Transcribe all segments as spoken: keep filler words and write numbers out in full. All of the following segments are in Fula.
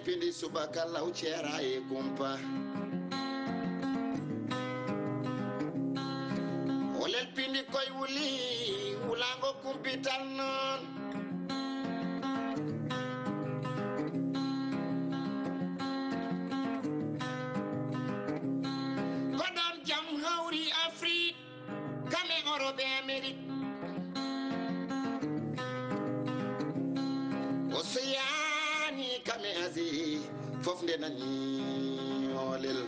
Pindi subaka law ceera e kumpa. Olel pindi koy wuli, wulango kumpital non. Ko ɗon jam hawri Afrique, kame Europe e Amérique. Océanie, kame Asie, fof nde nani olel.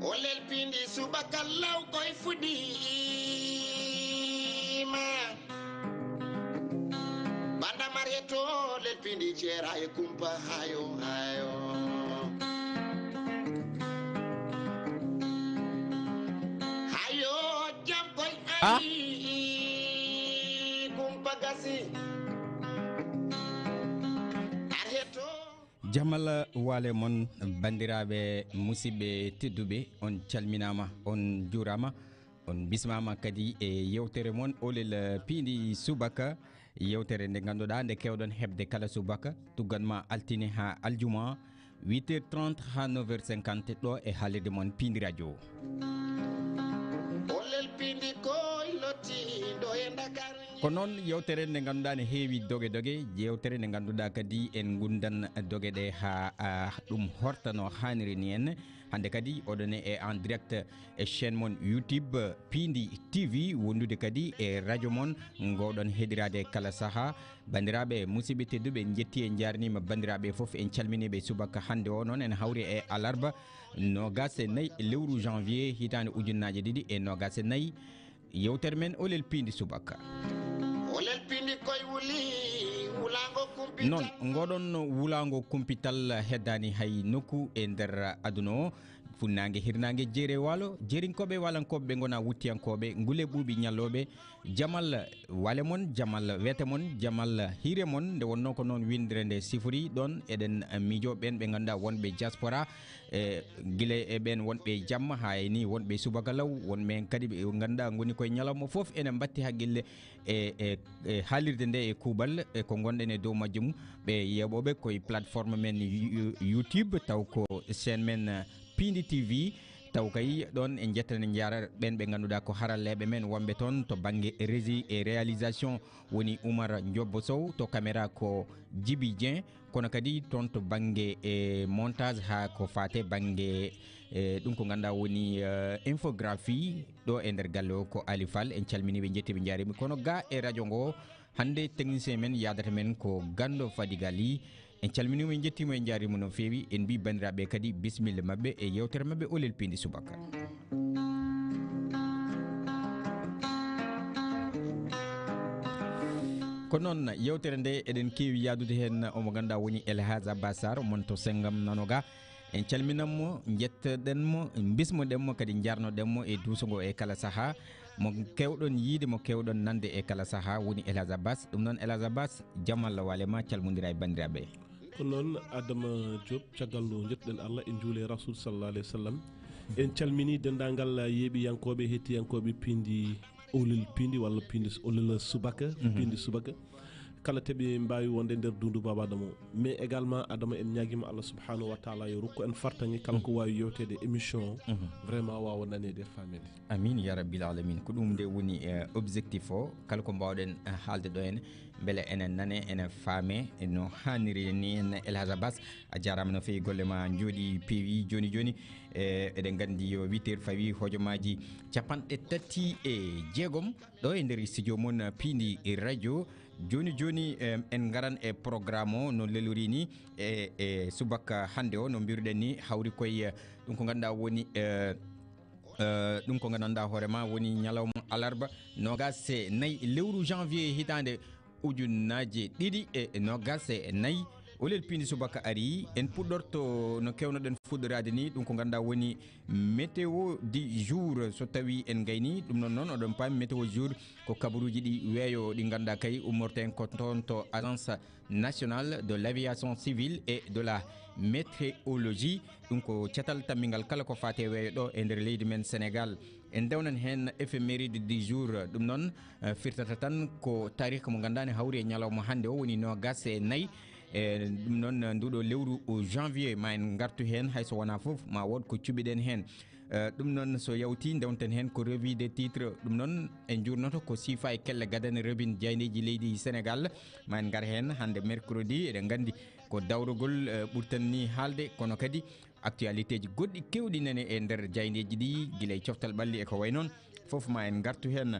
Olel pindi subaka law koy fuɗiima. Banda Marieto lel pindi ceera e kumpa hayo, hayo. Hayo, jam koy Ah. Ari, kumpa gasi. Arheto. Jamal waale mon, banndiraaɓe, musidɓe tedduɓe, on calminaama, on njuuraama, on bismaama kadi e yewtere mon Olel Piindi Subaka, yewtere nde ngannduɗaa nde keewɗon heɓde kala subaka, tuggan ma altine haa aljuma, huit heures trente haa neuf heures cinquante ɗo e haalirde mon Piindi Radio. Olel Piindi koy lottiiɗo e Dakar. Ko noon, yewtere nde ngannduɗaa ne heewi doge doge, yewtere nde ngannduɗaa kadi en ngurndan doge ɗe haa, ah, ɗum horta no haaniri ni en. Hannde kadi oɗon e en direct e chaîne mon YouTube Piindi T V, wondude kadi e radio mon ngoɗon heɗiraade kala sahaa. Banndiraaɓe, musidɓe tedduɓe, en njetti, en njaarniima banndiraaɓe fof, en calminiiɓe subaka hannde o noon, en hawri e alarba noogaas e nayi lewru janvier hitaande ujunnaaje ɗiɗi e noogaas e nayi. Yewtere men Olel Piindi Subaka. Olel Piindi koy wuli, wulaango kumpital. Noon, ngoɗon wulaango kumpital heddaani hay nokku e nder aduna o. Funnaange, hirnaange, jeere waalo, jeerinkooɓe, waalankooɓe, ɓe ngona wuttiyankooɓe, ngule ɓuuɓi ñallooɓe, jamal wale mon, jamal weete mon, jamal hiire mon, nde wonnoo ko noon winndere nde sifori ɗoon, eɗen miijoo ɓeen ɓe ngannduɗaa wonɓe diaspora, e gila e ɓeen wonɓe jamma, haa e nii wonɓe subaka law, wonɓe heen kadi ɓe ngannduɗaa ngoni koye ñalawma fof ene mbatti hakkille e, e, e haalirde nde e kuuɓal, e ko ngonɗen e dow majjum, ɓe yeeɓooɓe koye plateforme men You-, YouTube, taw ko chaîne men, eh, Piindi T V, taw kay ɗoon en njettan en njaara ɓeen ɓe ngannduɗaa ko haralleeɓe men wonɓe toon to bannge régie e réalisation woni Oumar Ndiobbo Sow, to caméra ko Djiby Dieng, kono kadi toon to bannge, eh, montage haa ko faate bannge, eh, ɗum ko ngannduɗaa woni, eh, infographie ɗo e nder galle o ko Ali Fall. En calminii ɓe, njettii ɓe, njaariima. Kono ga e radio ngo, hannde technicien men yaadata men ko Ganndo Fadiga Ly. En calminii mo, en njettii mo, en njaariima no feewi. En mbii banndiraaɓe kadi bisimilla maɓɓe e yewtere maɓɓe Olel Piindi Subaka. Ko noon, yewtere nde eɗen keewi yaadude heen omo ngannduɗaa woni El Hadj Abbas Sarr, mon to Senngam nano ga. En calminan mo, njettoɗen mo, mbismoɗen mo, kadi njaarnoɗen mo e duuso ngo e kala sahaa. Mo keewɗon yiide, mo keewɗon nande e kala sahaa woni El Hadj Abbas. Ɗum noon, El Hadj Abbas, jam Allah waale ma, calmondira e banndiraaɓe. Ko noon, Adama Diop, caggal nde njettuɗen Allah, en njuule Rasul sallallahu alayhi wa sallam. En calminii denndaangal yeeɓiyankooɓe, hettiyankooɓe Piindi Olel Piindi walla Piindi s-, Olel Subaka, Mhm. Piindi Subaka. Kala to ɓe mbaawi wonde nder dundu Baaba Adama o. Mais également, Adama, en ñaagiima Allah subhanahu wa taala yo rokku en fartaŋŋe kala ko waawi yewteede émission o. Mhm. Vraiment waawa naneede e faameede. Amiin ya rabbil alamin. Ko ɗum nde woni, eh, objectif o. Kala ko mbaawɗen, eh, haalde ɗo heen, mbele enen nane, enen faame no haaniri ni. En El Hadj Abbas, a jaaraama no feewi, golle ma njooɗi peewi. Jooni jooni, eh, eɗen nganndi yo huit heures fawi hojomaaji capanɗe tati e jeegom ɗo e nder studio mon Piindi Radio. Jooni jooni, em, en ngaran e programme o no lelori ni e, e subaka hannde o, no mbiruɗen ni, hawri koye, eh, ɗum ko ngannduɗaa woni, eh, eh, ɗum ko ngannduɗaa hoore ma woni ñalawma alarba noogaas e nayi lewru janvier hitaande ujunnaaje ɗiɗi e noogaas e nayi. Olel Piindi Subaka ari, en puɗɗorto no keewnoɗen fuɗɗoraade ni, ɗum ko ngannduɗaa woni météo du jour. So tawii en ngayni ɗum noon, noon oɗon paami météo jour ko kabaruuji ɗi weeyo ɗi ngannduɗaa kay ummorto en ko toon to Agence Nationale de l'Aviation Civile et de la météorologie. Ɗum ko catal tammingal kala ko faati e weeyo ɗo e nder leydi men Sénégal. En ndewnan heen éphéméride du jour. Ɗum noon, eh, firtata tan ko taariika mo ngannduɗaa ne hawri e ñalawma hannde o, woni noogaas e nayi. E ɗum noon, nduɗo lewru janvier, ma en ngartu heen, hay so wonaa fof, ma wood ko cuɓiɗen heen. Eh, ɗum noon, so yawti, ndewten heen ko revue des titres. Ɗum noon, en njuurnoto ko siifa e kelle gadane rebin jaayndeeji leydi Sénégal. Ma en ngar heen hannde mercredi, eɗen nganndi ko dawrugol, eh, ɓurtan ni haalde, kono kadi actualitéji goɗɗi keewɗi nane e nder jaayndeeji ɗi, gila e coftal ɓalli e ko way noon. Fof ma en ngartu heen.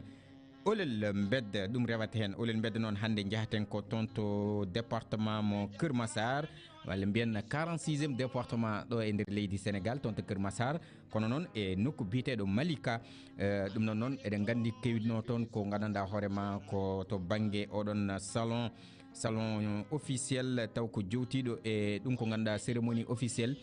Olel mbedda, ɗum rewata heen. Olel mbedda noon, hannde njahaten ko toon to département mo Kër Massar, walla mbiyen quarante-sixième département ɗo e nder leydi Sénégal, toon to Kër Massar, kono noon e nokku biyeteeɗo Malika. Eh, ɗum noon, noon eɗen nganndi keewitno toon ko nganndanɗaa hoore ma ko to bannge oɗon salon, salon officiel, taw ko jowtiiɗo e ɗum ko ngannduɗaa cérémonie officielle,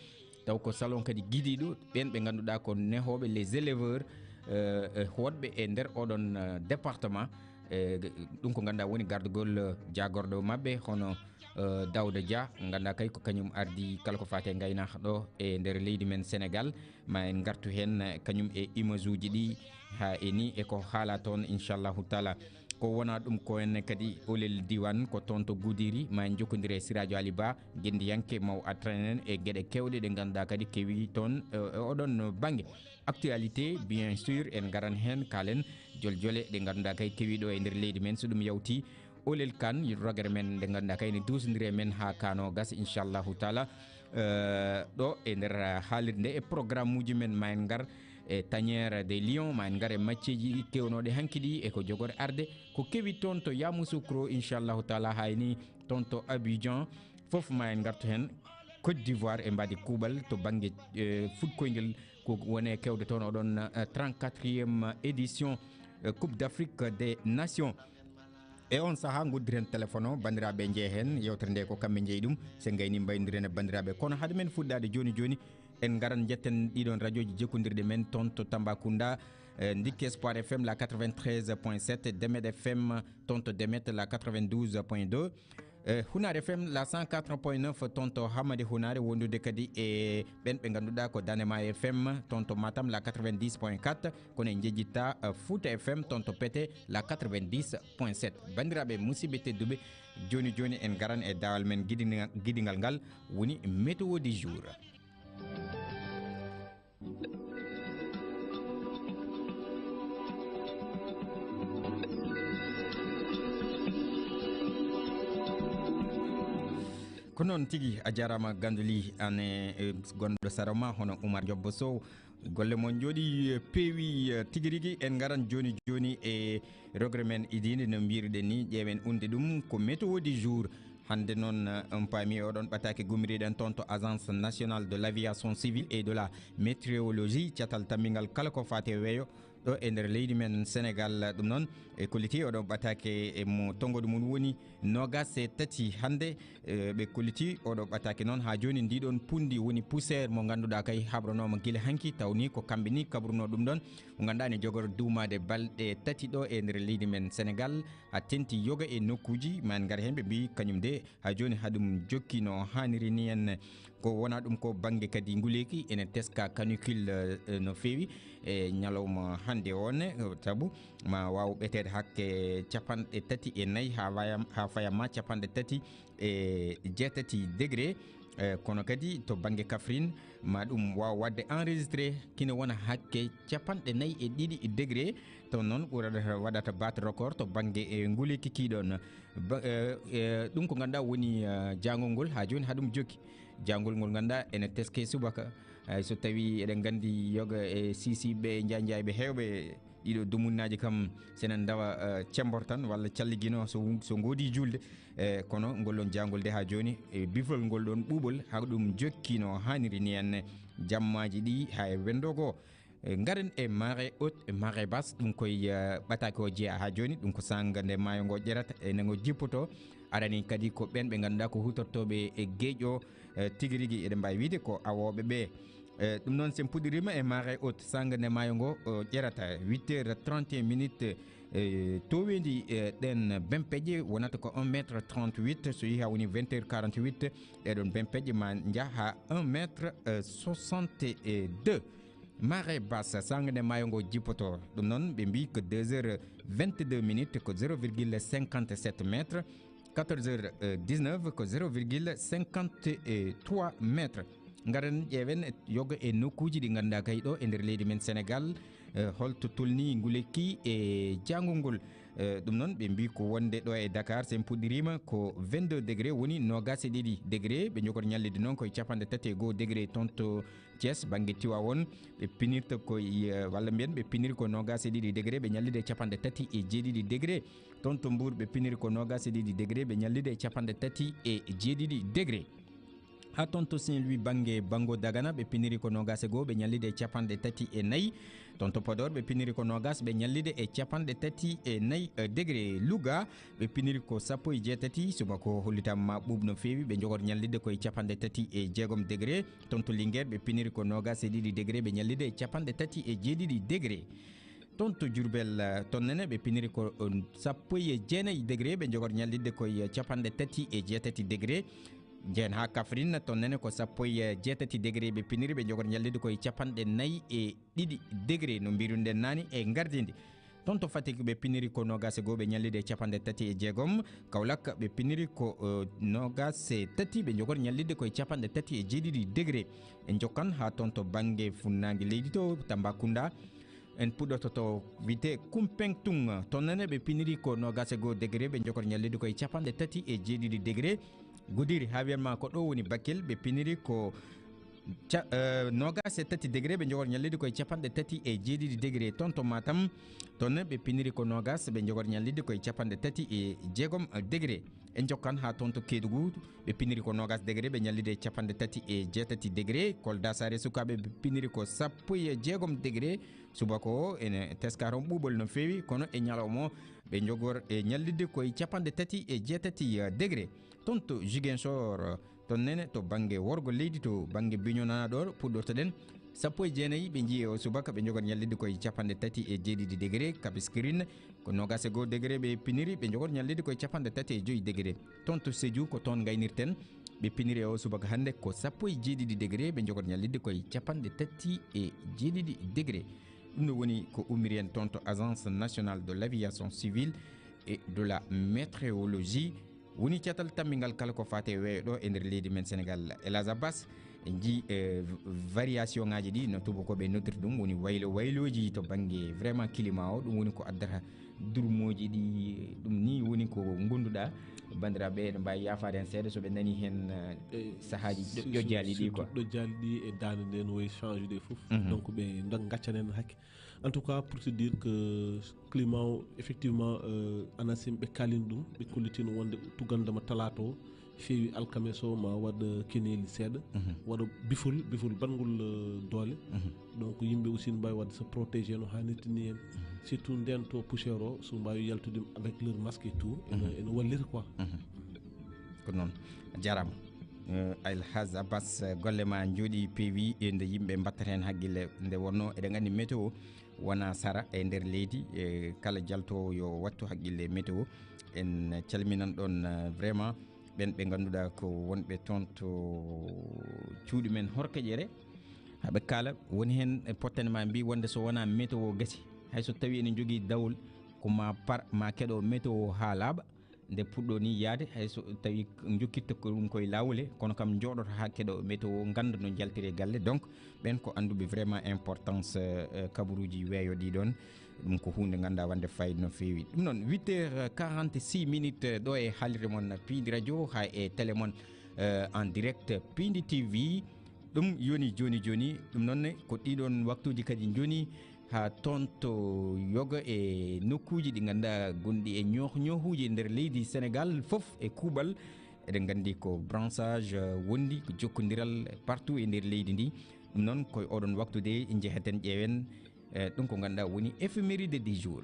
taw ko salon kadi gidiiɗo ɓeen ɓe ngannduɗaa ko nehooɓe, les éleveurs, eh, eh, wonɓe e nder oɗon, eh, département. Eh, ɗum ko ngannduɗaa woni gardagol, eh, jaagorɗo maɓɓe, hono, eh, Daouda Dia, ngannduɗaa kay ko kañum ardi kala ko faati e ngaynaaka ɗo e nder leydi men Sénégal. Ma en ngartu heen, eh, kañum e image uji ɗi haa e ni e ko haala toon, inchallahu taala. Ko wona ɗum ko en kadi olel diwan ko toon to Gudiri, ma en jokkondire e Sirajo Ali Ba, genndiyanke maw attranen e geɗe keewɗe ɗe ngannduɗaa kadi kewi toon, eh, e oɗon bannge. Actualité, bien sûr, en ngaran heen, kaalen joljole ɗe ngannduɗaa kay kewi ɗo e nder leydi men. So ɗum yawti, olel kan, rogere men nde ngannduɗaa kay ne duusondire men haa kano gas, inchallahu taala. Eh, ɗo e nder haalirde nde e programme uji men, ma en ngar e Tanière des Lions, ma en ngar e macceeji kewnooɗi hanki ɗi e ko jogori arde. Ko kewi toon to Yamoussoukro, inchallahu taala, haa e ni toon to Abidjan. Fof ma en ngartu heen. Côte d'Ivoire e mbaadi kuuɓal to bannge, eh, fuɗkoyngel ko wone kewde toon oɗon, eh, trente-quatrième édition, eh, Coupe d'Afrique des Nations. E on sahaa, ngoddiren téléphone o, banndiraaɓe njee heen, yewtere nde ko kamɓe njeyi ɗum, so ngayni mbaydiren e banndiraaɓe. Kono hade men fuɗɗaade jooni jooni, en ngaran njetten ɗiɗon rajooji jokkondirɗe men toon to Tambacounda, eh, Ndikki Espoir F M la quatre-vingt-treize point sept, Demet F M toon to Demet la quatre-vingt-douze point deux, eh, Hunar F M la cent quatre point neuf toon to Hamadi Hunare, wondude kadi e ɓen ɓe ngannduɗaa ko Danema F M toon to Matam la quatre-vingt-dix point quatre, kono en njejjitta, eh, Fouta F M toon to Pete la quatre-vingt-dix point sept. Banndiraaɓe musidɓe tedduɓe, jooni jooni en ngaran e daawal men gidiŋa-, gidiŋal ngal woni météo du jour. Ko noon tigi, a jaaraama Ganduli, an e, e gonɗo sara ma hono Oumar Diop Sow. Golle mon njooɗi, eh, peewi, eh, tigi rigi. En ngaran jooni jooni e rogre men idinde no mbiruɗen ni, ƴeewen unde ɗum ko météo du jour. Hannde noon, eh, on paami oɗon ɓataake gummiriɗen toon to Agence Nationale de l'Aviation Civile et de la Météorologie, catal tammingal kala ko faati e weeyo ɗo e nder leydi men Sénégal. Ɗum noon, e kolliti oɗo ɓataake e mo tonngodu mum woni noogaas e tati hannde. Eh, ɓe kolliti oɗo ɓataake noon. Haa jooni ndiɗon punndi woni poussière mo ngannduɗaa kay haɓranooma gila hanki, taw ni ko kamɓe ni kaɓruno ɗum ɗon. Mo ngannduɗaa ne jogori duumaade balɗe tati ɗo e nder leydi men Sénégal, haa tenti yoga e nokkuuji, ma en ngar heen, ɓe mbiyi kañum de haa jooni haa ɗum jokki no haaniri ni en. Ko wona ɗum ko bannge kadi nguleeki, ene teska canicule, eh, no feewi e ñalawma hannde o ne, sabu ma waaw ɓeteede hakke capanɗe tati e nayi haa waya-, haa faya ma capanɗe tati e jeetati degré. Eh, kono kadi to bannge Kaffrine, ma ɗum waaw waɗde enregistré kina wona hakke capanɗe nayi e ɗiɗi degré. Toon noon ɓurata, waɗata baat record to bannge, eh, nguleeki kii ɗoon. Ba-, eh, eh, ɗum ko ngannduɗaa woni, eh, jaangol ngol haa jooni haa ɗum jokki. Jaangol ngol ngannduɗaa ene teske subaka. Hay so tawii eɗen nganndi yoga e siisiiɓe e njaanjaaɓe heewɓe, ɗiɗo dumunnaaji kam, so enen ndawa, eh, cemmbor tan walla calligino so, so ngoodi juulde. Eh, kono ngol ɗoon jaangol de haa jooni, e bifol ngol ɗoon ɓuuɓol, haa ɗum jokki no haaniri ni en jammaaji ɗi haa e wendoogo. Eh, ngaren e marée haute e marée basse, ɗum koye, eh, ɓataake o jeyaa haa jooni, ɗum ko saanga nde maayo ngo ƴerata, e nde ngo jippotoo. Arani kadi ko ɓeen ɓe ngannduɗaa ko huutortooɓe e geeƴo, eh, tigi rigi, eɗen mbaawi wiyde ko awooɓe ɓee. E ɗum noon, so en puɗɗiriima e marée haute, saanga nde maayo ngo o ƴerata, huit heures trente et un minutes, e toweendi, e ɗeen bempeƴe wonata ko un mètre trente-huit, so yehi haa woni vingt heures quarante-huit, ɗeɗon bempeƴe ma njaha haa un mètre soixante-deux. Marée basse, saanga nde maayo ngo jippoto, ɗum noon ɓe mbi ko deux heures vingt-deux minutes, ko zéro virgule cinquante-sept mètres, quatorze heures dix-neuf ko zéro virgule cinquante-trois mètres. Ngaren ƴeewen e yoga e nokkuuji ɗi ngannduɗaa kay ɗo e nder leydi men Sénégal, e holto tolni nguleyki e jaangol ngol. E ɗum noon ɓe mbi ko wonde ɗo e Dakar, so en puɗɗiriima ko vingt-deux degré, woni noogaas e ɗiɗi degré, ɓe njogor ñallide noon koye capanɗe tati e goo degré. Toon to Thiès, bannge Tiwaawoon, ɓe pinirta koye, e, walla mbiyen ɓe piniri ko noogaas e ɗiɗi degré, ɓe ñallide e capanɗe tati e jeeɗiɗi degré. Toon to Mbuur, ɓe piniri ko noogaas e ɗiɗi degré, ɓe ñallide e capanɗe tati e jeeɗiɗi degré. Haa toon to Saint-Louis, bannge Banngo Dagana, ɓe piniri ko noogaas e goo, ɓe ñallide e capanɗe tati e nayi. Toon to Podor, ɓe piniri ko noogaas, ɓe ñallide e capanɗe tati e nayi, e, degré. Louga, ɓe piniri ko sappo e jeetati, subaka o hollitaama ma ɓuuɓ no feewi, ɓe njogor ñallide koye capanɗe tati e jeegom degré. Toon to Linguère, ɓe piniri ko noogaas e ɗiɗi degré, ɓe ñallide e capanɗe tati e jeeɗiɗi degré. Toon to Diourbel, eh, toon nene ɓe piniri ko, eh, sappo e jeenayi degré, ɓe njogor ñallidde koye capanɗe tati e jeetati degré. Njehen haa Kaffrine, toon nene ko sappo e jeetati degré ɓe piniri, ɓe njogor ñallidde koye capanɗe nayi e ɗiɗi degré, no mbiruɗen naane e gardindi. Toon to Fatick, ɓe piniri ko noogaas e goo, ɓe ñallidde e capanɗe tati e jeegom. Kaolack, ɓe piniri ko, eh, noogaas e tati, ɓe njogor ñallidde koye capanɗe tati e jeeɗiɗi degré. En njokkan haa toon to bannge funnaange leydi to Tambacounda. En puɗɗoto to wiyetee Kumpeŋtuŋ. Toon nene ɓe piniri ko noogaas e goo degré, ɓe njogor ñallidde koye capanɗe tati e jeeɗiɗi degré. Goudiri, haa wiyatma ko ɗo woni Bakel, ɓe piniri ko ca-, eh, noogaas e tati degré, ɓe njogor ñallidde koye capanɗe tati e jeeɗiɗi degré. Toon to Matam, toon ne ɓe piniri ko noogaas, ɓe njogor ñallidde koye capanɗe tati e jeegom degré. En njokkan haa toon to Kédougou, ɓe piniri ko noogaas degré, ɓe ñallide capanɗe tati e jeetati degré. Kolda, Saare Sukaaɓe, ɓe piniri ko sappo e jeegom degré. Subaka o ene teska toon ɓuuɓol no feewi, kono e ñalawma o, ɓe njogor e ñallidde koye capanɗe tati e jeetati degré. Toon to Ziguinchor, toon nene to bannge worgo leydi, to bannge Bignona ɗo puɗɗortoɗen, sappo e jeenayi ɓe njii e o subaka, ɓe njogor ñallidde koye capanɗe tati e jeeɗiɗi degré. Cap Skirring, ko noogaas e goo degré ɓe piniri, ɓe njogor ñallidde koye capanɗe tati e joyi degré. Toon to Sédhiou, ko toon ngaynirten, ɓe piniri e o subaka hannde ko sappo e jeeɗiɗi degré, ɓe njogor ñallidde koye capanɗe tati e jeeɗiɗi degré. Ɗum no woni ko ummiri en toon to Agence Nationale de l'Aviation Civile et de la Météorologie. Woni catal tammingal kala ko faati e weeyo ɗo e nder leydi men Sénégal. El Hadj Abbas, en njii, eh, v-, variation ŋaaji ɗi no tuubakooɓe noddirta ɗum, woni waylo waylooji to bannge vraiment climat o, ɗum woni ko addata durmooji ɗi, ɗum ni woni ko ngonnduɗaa. Banndiraaɓe ene mbaawi yaafaade en seeɗa so ɓe nanii heen, eh, sahaaji ɗo-, ƴojjaali ɗi quoi. Surtout ƴojjaali ɗi e daande nde no wayi change de fof. Mhm. Donc ɓe nda-, ngaccanen hakke. En tout cas, pour te dire que climat o, effectivement, euh, ANACIM ɓe kaalini ɗum, ɓe kollitino wonde tuggandema talaata o, feewi alkames o ma waɗ keneeli seeɗa, mhm, waɗa bifol, bifol baɗngol, euh, doole. Mhm. Donc, yimɓe aussi ne mbaawi waɗde so protégé no haanirta ni en. Mhm. Surtout nden to poussière o, so mbaawi yaltude avec leur masque et tout, ene, mhm, ene wallita quoi. Mhm. Ko noon. A jaaraama. Eh, Alhaj Abbas, eh, golle ma njooɗi peewi, e nde yimɓe mbattata heen haqqille, nde wonnoo eɗen nganndi météo wonaa sara e nder leydi, e kala jaltoowo yo wattu haqqille météo. En calminan ɗoon, eh, vraiment ɓeen ɓe ngannduɗaa ko wonɓe toon to cuuɗi men Horkeƴere. Haɓe kaala, woni heen e pottane ma mbi wonde so wonaa météo gasi, hay so tawii ene njogii dawol, ko ma par, ma keɗo météo haa laaɓa. Nde puɗɗo ni yahde, hay so tawi jokkitta ko ɗum koye laawol he, kono kam jooɗoto haa keɗo météo, ngannda no njaltiri e galle. Donc, ɓeen ko annduɓe vraiment importance, euh, kabaruuji weeyo ɗi ɗoon. Ɗum ko huunde ngannda wonde fayida no feewi. Ɗum noon, huit heures quarante-six minutes, euh, ɗo e haalirde mon Piindi Radio, haa e télé mon, euh, en direct Piindi T V. Ɗum yoni jooni jooni, ɗum noon ne ko ɗiɗoon waktuuji kadi njoni haa toon to yoga e nokkuuji ɗi ngannduɗaa gonɗi e ñooh-, ñoohuuji e nder leydi Senegaal fof e kuuɓal. Eɗen nganndi ko branchage, eh, wondi, ko jokkondiral partout e nder leydi ndi. Ɗum noon ko e oɗon waktu de njeheten ƴeewen, eh, ɗum ko ngannduɗaa woni éphéméride du jour.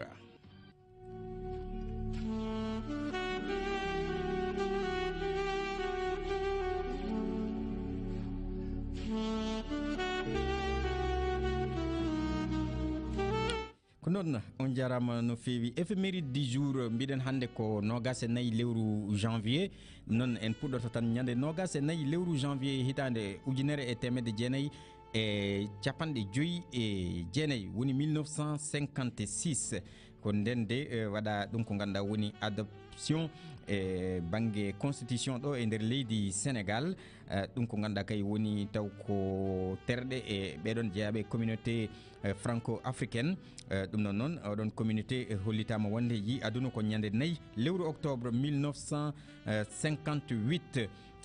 Ko noon, on njaaraama no feewi. Éphéméride du jour, mbiɗen hannde ko noogaas e nayi lewru janvier. Ɗum noon, en puɗɗoto tan ñande noogaas e nayi lewru janvier hitaande ujunere e teemedde jeenayi e capanɗe joyi e jeenayi, woni mille neuf cent cinquante-six. Ko ndeen de, eh, waɗa ɗum ko ngannduɗaa woni adoption e bannge constitution ɗo e nder leydi Sénégal. Eh, ɗum ko ngannduɗaa kay woni taw ko terɗe e ɓeɗon jeyaaɓe communauté, eh, franco-africaine. Eh, ɗum noon noon, oɗon communauté, eh, hollitaama wonde yi aduna ko ñande nayi lewru octobre mille neuf cent cinquante-huit.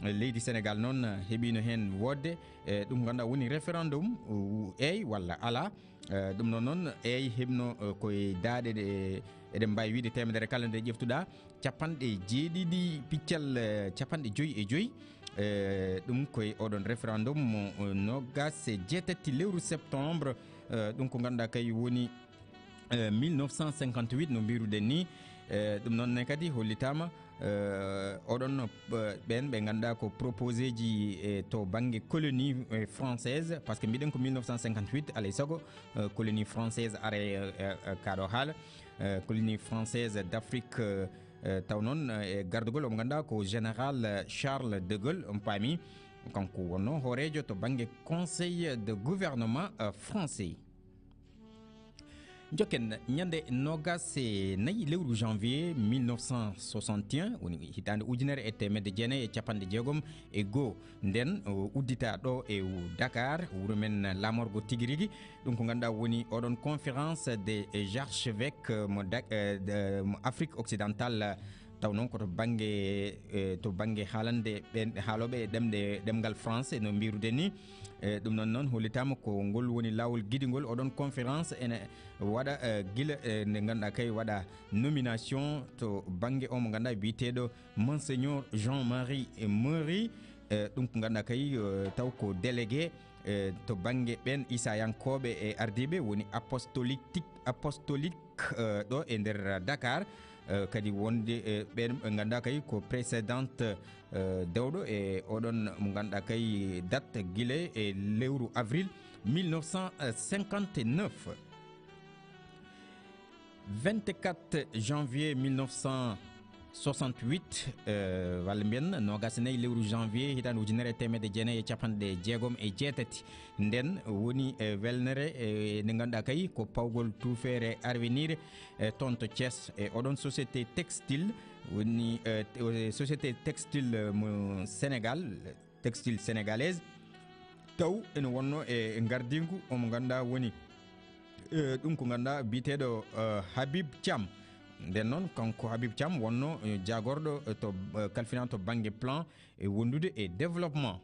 Eh, leydi Sénégal noon, eh, heɓino heen woodde, eh, ɗum ngannduɗaa woni référendum, uh, eey walla alaa. Eh, ɗum noon noon, eey heɓno, eh, koye daaɗe ɗe, eɗen mbaawi wiide teemedere kala nde ƴeftuɗaa, capanɗe jeeɗiɗi piccal, eh, capanɗe joyi e joyi. Eh, ɗum koye oɗon référendum mo, eh, noogaas e jeetati lewru septembre. Eh, ɗum ko ngannduɗaa kay woni, eh, mille neuf cent cinquante-huit no mbiruɗen ni. Eh, ɗum noon ne kadi hollitaama, eh, oɗon, eh, ɓeen ɓe ngannduɗaa ko proposé ji, eh, to bannge colonie, eh, française, parce que mbiɗen ko mille neuf cent cinquante-huit, alay sago, eh, colonie française are, eh, eh, kaɗo haala, eh, colonie française d'Afrique, eh, eh, taw noon, eh, e gardugol omo ngannduɗaa ko général, eh, Charles de Gaulle, on paami, kanko wonno hooreejo to bannge conseil de gouvernement, eh, français. Jokken, ñande noogaas e nayi lewru janvier mille neuf cent soixante et un, woni hitaande ujunere e teemedde jeenayi e capanɗe jeegom e goo, nden o uddita ɗo e Dakar, wuro men laamorgo tigi rigi. Ɗum ko ngannduɗaa woni oɗon conférence des archevêques mo Dak-, eh, de, mo Afrique occidentale. Taw noon ko to bannge, eh, to bannge haalande ɓen, haalooɓe e ɗemɗe, ɗemngal français no mbirude ni. Eh, ɗum noon noon hollitaama ko ngol woni laawol giɗingol oɗon conférence ene waɗa, eh, gila, eh, nde ngannduɗaa kay waɗa nomination to bannge o mo ngannduɗaa biyeteeɗo Monseigneur Jean-Marie Maury. Eh, ɗum ko ngannduɗaa kay, eh, taw ko délégué, eh, to bannge ɓen isayankooɓe e ardiiɓe woni apostolique, apostolique, eh, ɗo e nder Dakar. Eh, kadi wonde, eh, ɓen ɓe ngannduɗaa kay ko précédente, eh, dewɗo e oɗon mo ngannduɗaa kay date gila e lewru avril mille neuf cent cinquante-neuf. Vingt-quatre janvier mille neuf cent soixante-huit, eh, walla mbiyen noogaas e nayi lewru janvier hitaande ujunere e teemedde jeenayi e capanɗe jeegom e jeetati. Nden woni, eh, welnere, eh, nde ngannduɗaa kay ko pawgol tuufeere arwiniire, eh, toon to Thiès, e oɗon société textile woni, eh, te-, eh, société textile, eh, mo Sénégal, textile sénégalaise, taw ene wonno e, e ngardingu omo ngannduɗaa woni, eh, ɗum ko ngannduɗaa biyeteeɗo, eh, Habib Thiam. Nden noon kanko Habib Thiam wonno, eh, jaagorɗo, eh, to, eh, kalfinaa to bannge plan e wondude e développement.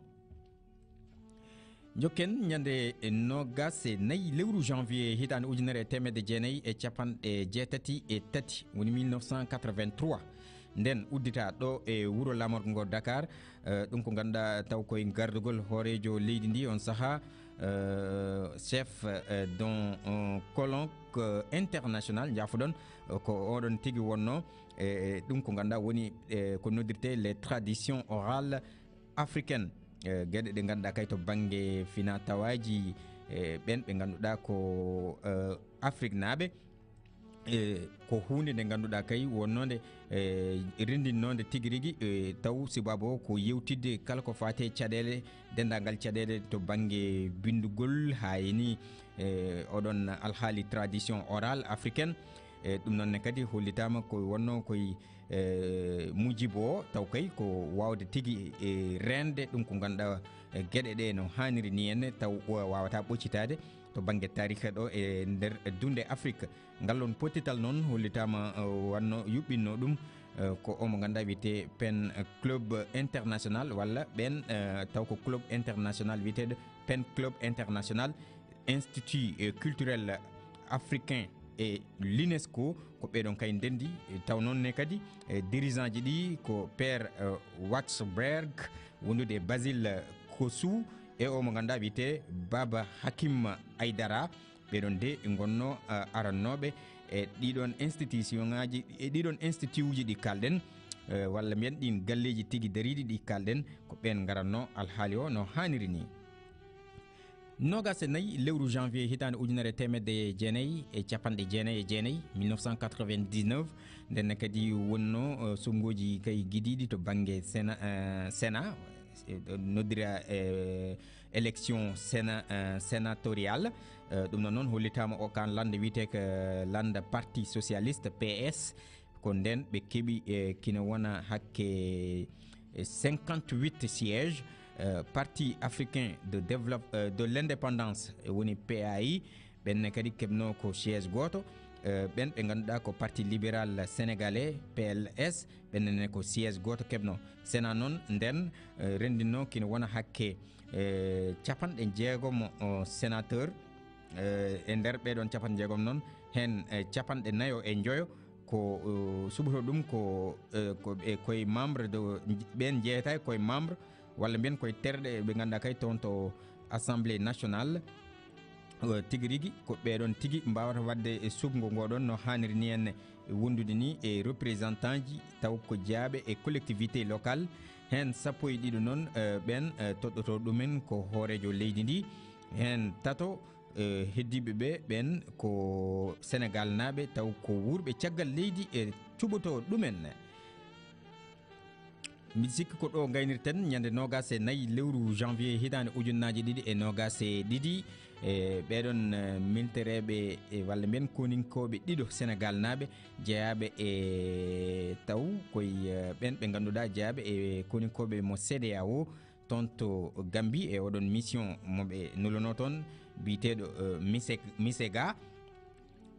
Jokken, ñande noogaas e nayi lewru janvier hitaande ujunere e teemedde jeenayi e capanɗe jeetati e tati, woni mille neuf cent quatre-vingt-trois. Nden uddita ɗo e wuro laamorgo ngo Dakar, eh, ɗum ko ngannduɗaa taw koye gardugol hooreejo leydi ndi on sahaa, eh, chef, eh, d'un, eh, colloque, eh, international, njaafoɗon, eh, ko oɗon tigi wonno, eh, eh, ɗum ko ngannduɗaa woni, eh, ko noddirtee les traditions orales africaines, eh, geɗe ɗe ngannduɗaa kay to bannge fina tawaaji, eh, ɓen ɓe ngannduɗaa ko, eh, Afriknaaɓe. Eh, ko huunde nde ngannduɗaa kay wonnode, eh, renndinnoonde tigi rigi, eh, taw sibaabu o ko yewtidde kala ko faati e caɗeele, denndaangal caɗeele to bannge binndugol, haa e ni, eh, oɗon alhaali tradition orale africaine. Eh, ɗum noon ne kadi hollitaama ko wonno koye, eh, mujibo o, taw kay ko waawde tigi, eh, reende ɗum ko ngannduɗaa, eh, geɗe ɗe no haaniri ni henne, taw o waawata ɓoccitaade to bannge taarika ɗo e nder dunde Afrik. Ngal ɗon pottital noon hollitaama, eh, wanno yuɓɓinno ɗum, eh, ko omo ngannduɗaa wiyetee Pen Club International walla ɓen, eh, taw ko club international wiyeteeɗo Pen Club International, Institut, eh, Culturel Africain e l'UNESCO, ko ɓeɗon kay ndendi, eh, taw noon ne kadi, eh, dirigeant ji ɗi ko Père, eh, Waxberg, wondude e Basile Kossou, e o mo ngannduɗaa wiyetee Baba Hakim Aidara. Ɓeɗon de ngonno, eh, arannooɓe e ɗiɗon institution ngaji, e ɗiɗon institut uji ɗi kalɗen, eh, walla mbiyen ɗin galleji tigi dariɗi ɗi kalɗen, ko ɓen ngaranno alhaali o no haaniri ni. Noogaas e nayi lewru janvier hitaande ujunere teemedde jeenayi e capanɗe jeenayi e jeenayi, mille neuf cent quatre-vingt-dix-neuf. Nden ne kadi wonno, eh, suɓngooji kay gidiiɗi to bannge Sena-, eh, Sénat, eh, noddira, eh, élection séna-, eh, sénatoriale. Eh, ɗum noon noon hollitaama o kan lannda wiyeteeka lannda Parti Socialiste, P S. Ko nden ɓe keɓi, eh, kina wona hakke, eh, cinquante-huit sièges, eh, Parti Africain de Développe-, eh, de l'Indépendance, eh, woni P A I, ɓen ne kadi keɓno ko siège gooto. Eh, ɓen ɓe ngannduɗaa ko Parti Libéral Sénégalais, P L S, ɓen ne ko siège gooto keɓno. Sénat noon nden, eh, renndinno kina wona hakke, eh, capanɗe jeegom, o, sénateur. Eh, e nder ɓee ɗoon capanɗe jeegom noon, heen, eh, capanɗe nayo e njoyo ko, eh, suɓoto ɗum ko, eh, ko ɓe, koye membre de, ɓeen njeeyata koye membre, walla mbiyen koye terɗe ɓe ngannduɗaa kay toon to Assemblée nationale. Eh, tigi rigi ko ɓee ɗoon tigi mbaawata waɗde e suɓngo ngoo ɗoon no haaniri ni, en wondude ni e représentant ji taw ko jeyaaɓe e collectivité locale. Heen sappo e ɗiɗo noon, eh, ɓeen, eh, toɗɗotoo ɗumen ko hooreejo leydi ndi. Heen tato, eh, heddiiɓe ɓe, ɓeen ko Senegaal naaɓe, taw ko wuurɓe caggal leydi e cuɓotoo ɗumen. Mbiɗa sikki ko ɗo ngaynirten ñande noogaas e nayi lewru janvier hitaande ujunnaaje ɗiɗi e noogaas e ɗiɗi. E ɓeɗon, eh, mintereeɓe, e walla mbiyen koninkooɓe ɗiɗo Senegaal naaɓe jeyaaɓe e taw koye, eh, ɓen ɓe ngannduɗaa jeyaaɓe e koninkooɓe mo C D A O. Toon to Gambie e oɗon mission mo ɓe nulunoo toon, biyeteeɗo, eh, Mise-, Misega.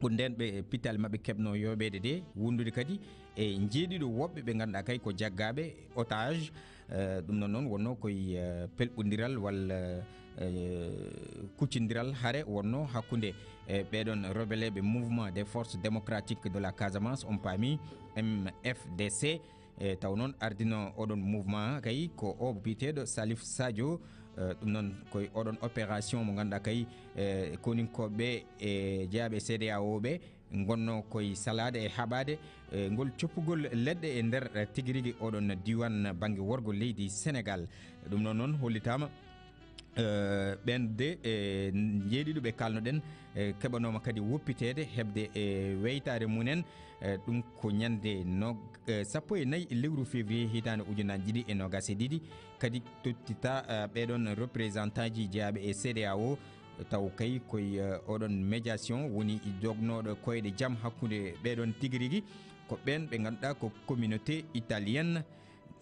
Ko nden ɓe pital maɓɓe keɓno yooɓeede de, wondude kadi e njeeɗiɗo woɓɓe ɓe ngannduɗaa kay ko jaggaaɓe otage. Eh, ɗum noon noon wonnoo koye, eh, pelɓondiral walla, eh, kuccondiral hare wonnoo hakkunde, eh, ɓeɗon rebeleeɓe Mouvement des Forces Démocratiques de la Casamance, on paami M F D C. E taw noon ardino oɗon mouvement kay ko o biyeteeɗo Salif Sadio. Eh, ɗum noon koye oɗon opération mo ngannduɗaa kay, eh, koninkooɓe e jeyaaɓe C D A O ɓe ngonno koye salaade e haɓaade, eh, ngol coppugol leɗɗe e nder, eh, tigi rigi oɗon diiwaan bannge worgo leydi Senegaal. Ɗum noon noon hollitaama, eh, ɓen de, eh, njeeɗiɗo ɓe kalnoɗen, eh, keɓanooma kadi woppiteede heɓde, eh, weytaare mumen. Eh, ɗum ko ñande no, eh, sappo e nayi lewru février hitaande ujunnaaje ɗiɗi e noogaas e ɗiɗi. Kadi tottita, eh, ɓeɗon représentant ji jeyaaɓe e C D A O, taw kay koye, eh, oɗon médiation woni dognooɗo koyɗe jam hakkunde ɓeɗon tigi rigi. Ko ɓen ɓe ngannduɗaa ko communauté italienne,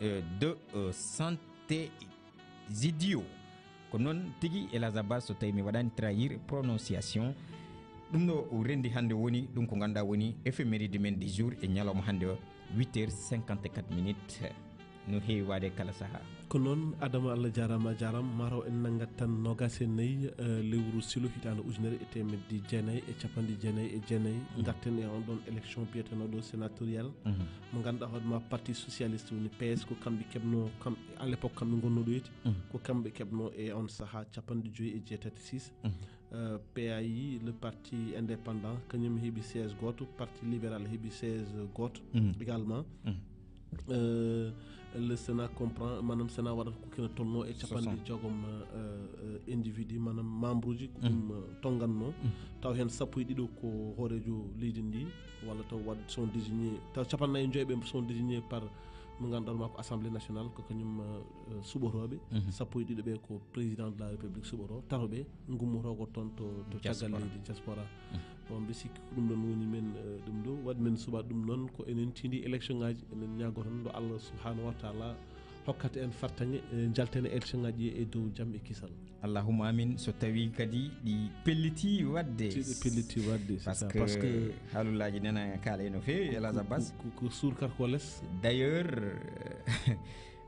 eh, de, eh, Sant'Egidio. Ko noon tigi, El Hadj Abbas, so tawi mi waɗani trahir prononciation. Ɗum ɗo o rendi hannde woni ɗum ko ngannduɗaa woni éphéméride men du jour e ñalawma hannde o, huit heures cinquante-quatre minutes. No heewi waade kala sahaa. Ko noon, Adama, Allah jaaraama, a jaaraama. Mataw en nanngat tan noogaas e nayi, eh, lewru silo hitaande ujunere e teemedde jeenayi e capanɗe jeenayi e jeenayi. Mhm. Ngarten e on ɗon élection biyetenooɗo sénatorial. Mhm. Mo ngannduɗaa hoore ma parti socialiste woni P S, ko kamɓe keɓno, kam, à l'époque kamɓe ngonno ɗo yeti. Mhm. Ko kamɓe keɓno e on sahaa capanɗe joyi e jeetati, six. Mhm. Euh, P A I, le parti indépendant, kañum heɓi siège gooto, parti libéral heɓi siège gooto. Mhm. Également. Mhm. Euh, le Sénat comprend, maanaam Sénat waɗata ko kina tolno e capanɗe jeegom, euh, euh, individu, maanaam membre uji, ko ɗum, euh, tonnganno. Mhm. Taw heen sappo e ɗiɗo ko hooreejo leydi ndi, walla taw waɗ-, sont désignés, taw capanɗe nayi e joy ɓe sont désignés par mo ngannduɗaa ma ko Assemblée nationale, ko kañum, euh, euh, suɓorooɓe. Mhm. Sappo e ɗiɗo ɓe ko président de la République suɓoroo, tato ɓe ngummoto ko toon to, to caggal leydi, diaspora. Mhm. Bon, mbi sikki ko ɗum ɗon woni men, eh, ɗum ɗo. Waɗi men suɓa ɗum noon ko enen tindi élection ngaji, enen ñaago tan ɗo Allah subhanahu wa taala hokkata en fartaŋe, eh, njalten e élection ngaji e dow jam e kisal. Allahumma amin. So tawi kadi ɗi pelliti waɗde. Si ɗi pelliti waɗde, c'est ça. Parce que haalullaaji nana kaala no feewi, El Hadj Abbas. Ko, ko, ko, ko suur kar ko les. D'ailleurs,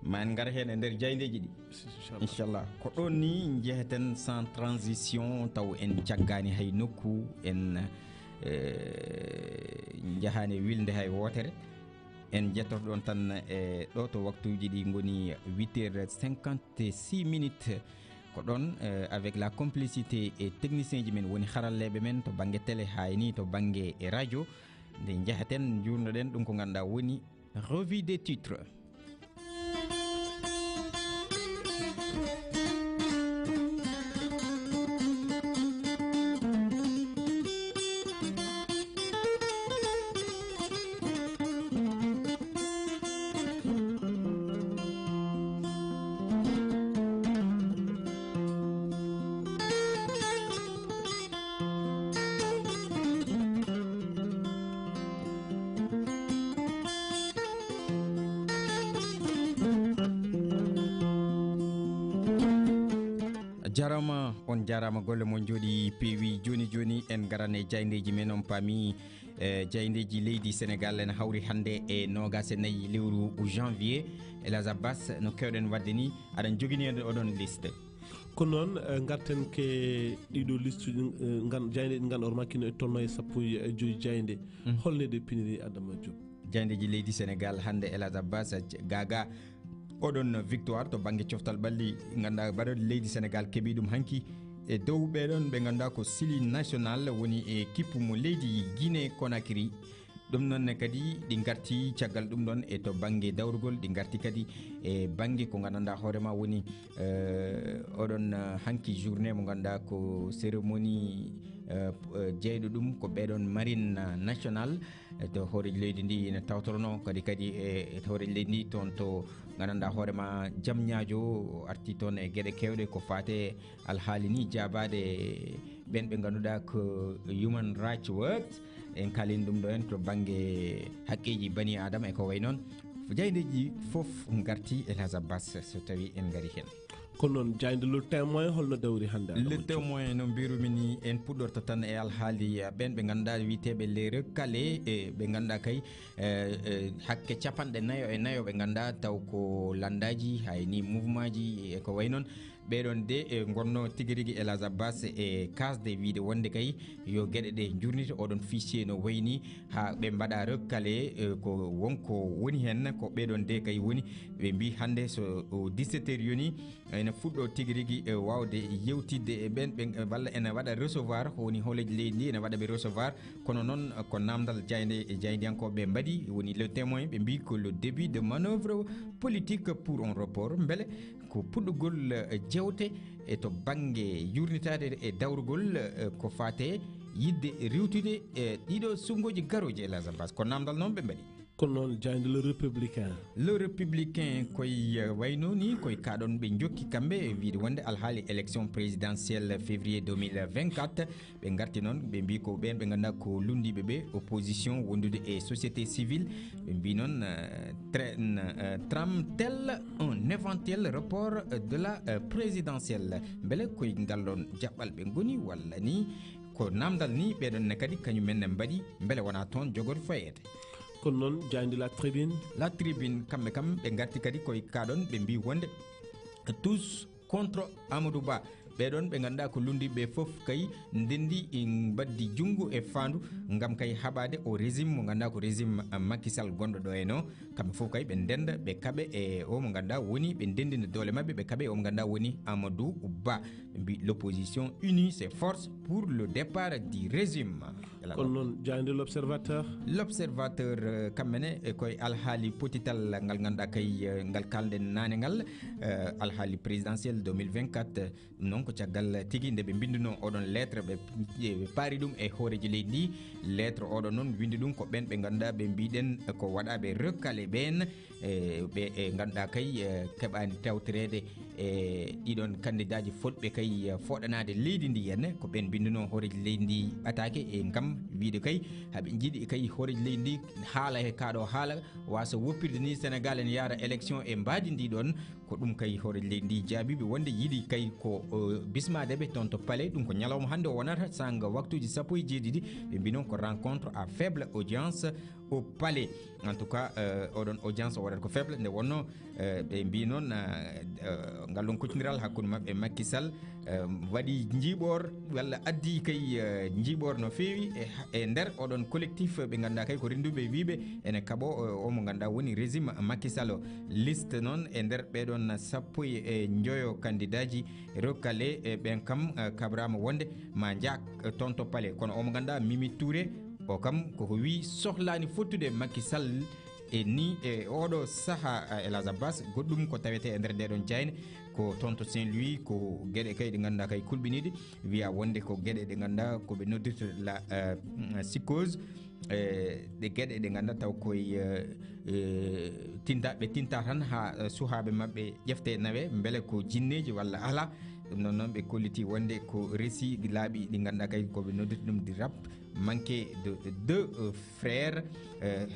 ma en ngar heen e nder jaayndeeji ɗi. Inchallah. Inchallah. Ko ɗoon ni njeheten sans transition, taw en caggaani hay nokku, en, eh, njahaani e wilnde hay wootere. En njettoto ɗoon tan e ɗo to waktuuji ɗi ngoni huit heures cinquante-six minutes. Ko ɗoon, eh, avec la complicité e technicien ji men woni haralleeɓe men to bannge télé, haa e ni to bannge e radio. Nde njahaten, njuurnoɗen ɗum ko ngannduɗaa woni revue des titres. Jarama, on jarama, golle mon jooɗi peewi. Joni joni en garan e jayndeji men. On paami, e jayndeji leydi Sénégal ene hawri hannde e noogas e nayi lewru janvier. Elhadj Abbas, no kewɗen wadde ni, aɗan jogini en oɗon liste. Ko noon, eh, ngarten ke ɗiɗo liste ɗin, eh, ngan-, jaynde ɗin ngan or makkino e tolno e sappo e joyi jaynde. Mm. Holne ɗe piniri, Adama Diop? Jayndeji leydi Sénégal hannde, Elhadj Abbas, Gaga, oɗon victoire to bannge coftal ɓalli, ngannduɗaa baɗoɗe leydi Sénégal keɓi ɗum hanki e dow ɓeɗon ɓe ngannduɗaa ko Sili National woni e kippu mo leydi Guinée Conakry. Ɗum noon ne kadi ɗi ngarti caggal ɗum ɗon e to bannge dawrugol, ɗi ngarti kadi e bannge ko nganndanɗaa hoore ma woni, eh, oɗon, eh, hanki journée mo ngannduɗaa ko cérémonie, eh, p-, eh, jeyɗo ɗum ko ɓeɗon marine, eh, national. E to hooreeji leydi ndi ene tawtoronoo kadi, kadi e, e to hooreeji leydi ndi toon to nganndanɗaa hoore ma Jam Ñaajo arti toon e geɗe keewɗe ko faate alhaali ni jaabaade ɓen ɓe ngannduɗaa ko Human Rights Watch. En kaalii ɗum ɗo en to bannge haqqeeji bani Aadama e ko wayi noon. Jayndeeji fof ngarti, Elhadj Abbas, so tawii en ngarii heen. Kono noon, jaaynde Le Témoin, holno dawri hannde, Adama Le Diop? Témoin, no mbirumi ni, en puɗɗorto tan e alhaali, eh, ɓeen ɓe ngannduɗaa wiyeteeɓe les recalés, e ɓe ngannduɗaa kay, eh, eh, hakke capanɗe nayo e nayo ɓe ngannduɗaa taw ko lanndaaji, hay ni mouvement ji e ko wayi noon. Ɓee ɗoon de, eh, ngonnoo tigi rigi Elhadj Abbas e kaasde wiyde wonde kay yo geɗe ɗe njurnite, oɗon fichier no wayi ni, haa ɓe mbaɗa recalé, eh, ko wonko woni heen, ko ɓee ɗoon de kay woni. Ɓe mbii hannde so o dix-sept heures yoni, ene fuɗɗo tigi rigi, eh, waawde yewtidde e ɓeen ɓe, eh, walla ene waɗa recevoir, ko woni hooreeji leydi ndi ene waɗa ɓe recevoir. Kono noon, eh, ko naamndal jaaynde, eh, jaayndiyankooɓe mbaɗi, woni Le Témoin, ɓe mbii ko le début de manœuvre politique pour un report. Mbele ko puɗɗugol, eh, jeewte e to bannge yurnitaade e dawrugol, eh, ko faate yiɗde rewtude, eh, ɗiɗo suɓngooji garooji, Elhadj Abbas. Ko naamndal noon ɓe mbaɗi. Kono noon, jaaynde Le Républicain. Le Républicain koye, eh, wayno ni, koye kaɗon ɓe jokki kamɓe, e wiyde wonde alhaali élection présidentielle février deux mille vingt-quatre, ɓe ngarti noon, ɓe mbii ko ɓeen ɓe ngannduɗaa ko lunndiiɓe ɓe, opposition wondude e société civile. Ɓe mbii noon, eh, tre-, n-, eh, trame-t-elle un éventuel report de la, eh, présidentielle? Mbele koye ngal ɗoon jaɓɓal ɓe ngoni, walla ni ko naamndal ni ɓee ɗoon ne kadi kañum en ne mbaɗi, mbele wonaa toon jogori fayeede? Kono noon, jaaynde La Tribune. La Tribune, kamɓe kam, ɓe ngarti kadi koye kaɗon, ɓe mbii wonde tous contre Amadou Ba. Ɓee ɗoon ɓe ngannduɗaa ko lunndiiɓe fof kay ndenndi, mbaddi junngo e faandu ngam kay haɓaade o régime mo ngannduɗaa ko régime Macky Sall gonɗo ɗo en o. Kamɓe fof kay ɓe ndennda, ɓe kaɓe e o mo ngannduɗaa woni, ɓe ndenndina doole maɓɓe, ɓe kaɓe e o mo ngannduɗaa woni Amadou Ba. Ɓe mbii l'opposition unie ses forces pour le départ du régime. Kono noon, jaaynde L'Observateur. L'Observateur, eh, kamɓe ne, e koye alhaali potital ngal ngannduɗaa kay, eh, ngal kaalɗen naane ngal, eh, alhaali présidentielle deux mille vingt-quatre. Ɗum noon ko caggal tigi nde ɓe mbinnduno oɗon lettre, ɓe, ɓe paari ɗum e hooreejo leydi ndi. Lettre oɗon noon winndi ɗum ko ɓeen ɓe ngannduɗaa ɓe mbiɗen ko waɗaaɓe recalé ɓeen, e ɓe, e ngannduɗaa kay, e keɓaani tawtoreede e ɗiɗon kandidaaji fotɓe kay, e fooɗanaade leydi ndi henne. Ko ɓeen mbinnduno hooreejo leydi ndi ɓataake e ngam wiyde kay haɓe njiɗi kay hooreejo leydi ndi haala he kaaɗo haala, wasa woppirde ni Sénégal ene yaara élection e mbaadi ndi ɗoon. Ko ɗum kay hooreejo leydi ndi jaabiiɓe wonde yiɗi kay ko, o, bismaade ɓe toon to palais. Ɗum ko ñalawma hannde o wonata sanga waktuuji sappo e jeeɗiɗi. Ɓe mbii noon ko rencontre à faible audience au palais. En tout cas, euh, oɗon audience o waɗata ko faible nde wonno, euh, ɓe mbii noon, euh, euh, ngal ɗon kuccondiral hakkunde maɓɓe e Macky Sall, euh, waɗi njiiɓoor walla addi kay, euh, njiiɓoor no feewi e, e nder oɗon collectif ɓe ngannduɗaa kay ko rennduɓe wiiɓe ene kaɓo, euh, o mo ngannduɗaa woni régime Macky Sall o. Liste noon e nder ɓeɗon sappo e njoyo kandidaaji recalé, eh, ɓen kam, eh, kabraama wonde ma njaak, eh, toon to palais. Kono omo ngannduɗaa Mimi Touré, o kam koko wii sohlaani fottude Macky Sall e ni, e oɗo saha, eh, Elhadj Abbas. Goɗɗum ko tawetee e nder ndeɗon jaaynde ko toon to Saint-Louis, ko geɗe kay ɗe ngannduɗaa kay kulɓiniiɗe, wiya wonde ko geɗe ɗe ngannduɗaa ko ɓe noddirta la, eh, psychose. E ɗe geɗe ɗe ngannduɗaa taw koye, eh, eh, tinta, ɓe tinta tan haa, eh, suhaaɓe maɓɓe ƴefte nawe, mbele ko jinneeji walla alaa. Ɗum noon, noon ɓe kolliti wonde ko resi laaɓi ɗi ngannduɗaa kay ko ɓe noddirta ɗum di rap, manqué de deux frères,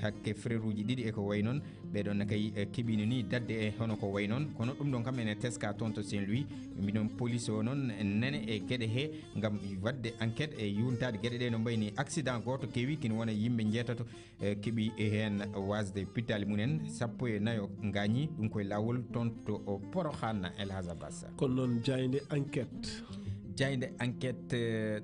hakke frère uji ɗiɗi e ko way noon. Ɓeɗon kay keɓino ni dadde e hono ko way noon, kono ɗum ɗon kam ene teska toon to Saint-Louis. Mbiɗon police o noon nene e geɗe he ngam waɗde enquête e yuntade geɗe ɗe no mbayni accident goto kewi kin wona yimɓe jeetato keɓi heen wasde pittali mumen, sappo e nayo ngañi. Ɗum koye laawol toon to Porokhane, El Hazabas. Kono noon jaaynde enquête. Jaaynde enquête,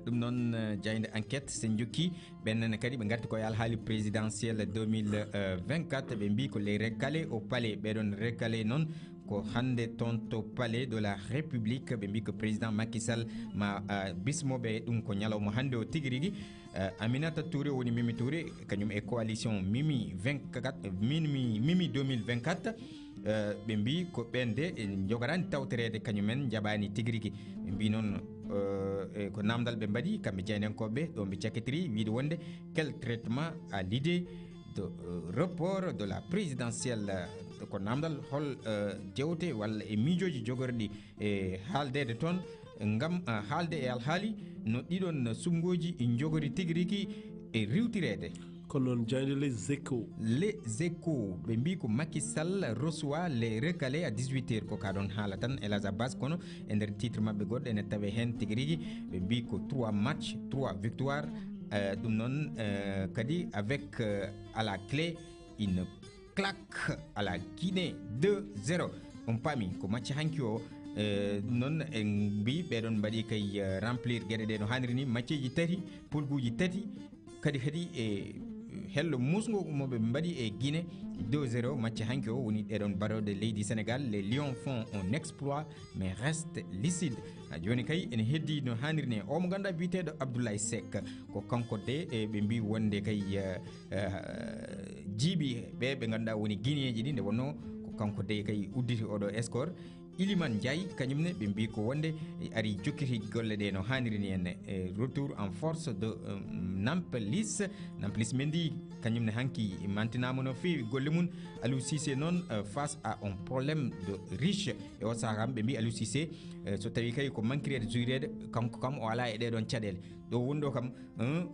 ɗum noon jaaynde enquête sen jokki ɓen nene kadi ɓe ngarti koye alhaali présidentiel deux mille vingt-quatre. Ɓe mbi ko les recalés au palais. Ɓeɗon recalés noon ko hannde toon to palais de la république. Ɓe mbi ko président Macky Sall ma bismoɓe. Ɗum ko ñalawma hannde o tigi rigi. Aminata Touré woni Mimi Touré, kañum e coalition Mimi vingt-quatre, Mimi, Mimi deux mille vingt-quatre. Ɓe mbi ko ɓen de jogarani tawtoreede, kañumen jaɓani tigi rigi. Ɓe mbi noon ko namdal ɓe mbaɗi kamɓe jaayndiyankoɓe ɗo ɓe cakkitiri wiide wonde quel traitement à l'idée de report de la présidentielle. Ko namdal hol jewte walla e miijooji jogorɗi e haaldeede toon ngam haalde e alhaali no ɗiɗon suɓngooji njogori tigi rigi e riwtireede. Kono noon jaaynde Les Échos. Les Échos, ɓe mbi ko Macky Sall reçoit les recalés à dix-huit heures. Ko ka ɗon haala tan, El Hazabas, kono e nder titre maɓɓe goɗɗo ene tawe heen tigi rigi. Ɓe mbi ko trois matchs, trois victoires. Ɗum noon kadi avec à la clé une claque à la Guinée, deux zéro. On paami ko match hanki o. Ɗum noon en mbi ɓeɗon mbaɗi kay remplir geɗe ɗe no haniri ni, matcheji tati, pulguji tati. Kadi kadi e hello musgo moɓe mbaɗi e Guinée, deux zéro. Match hanki o woni ɗeɗon baroɗe leydi Sénégal. Les Lions font un exploit mais reste lucide. Ha joni kay ene heddi no haniri ni. O mo ganduɗa biyeteɗo Abdoulaye Seck, ko kanko de e ɓe mbi wonde kay jiiɓi ɓe ɓe ganduɗa woni Guinéeji ɗi. Nde wonno ko kanko de kay udditi oɗo score. Iliman Ndiaye kañum ne ɓe mbi ko wonde ari jokkiti golle ɗe no haniri ni en. Retour en force de Nampalys, Nampalys Mendy, kañum ne hanki mantinama no feewi golle mum. Aliou Cissé noon face à un problème de riche. E o saha kam ɓe mbi Aliou Cissé so tawi kay ko manquirede jouirede, kanko kam o ala e ɗeɗon caɗele. Ɗo woni ɗo kam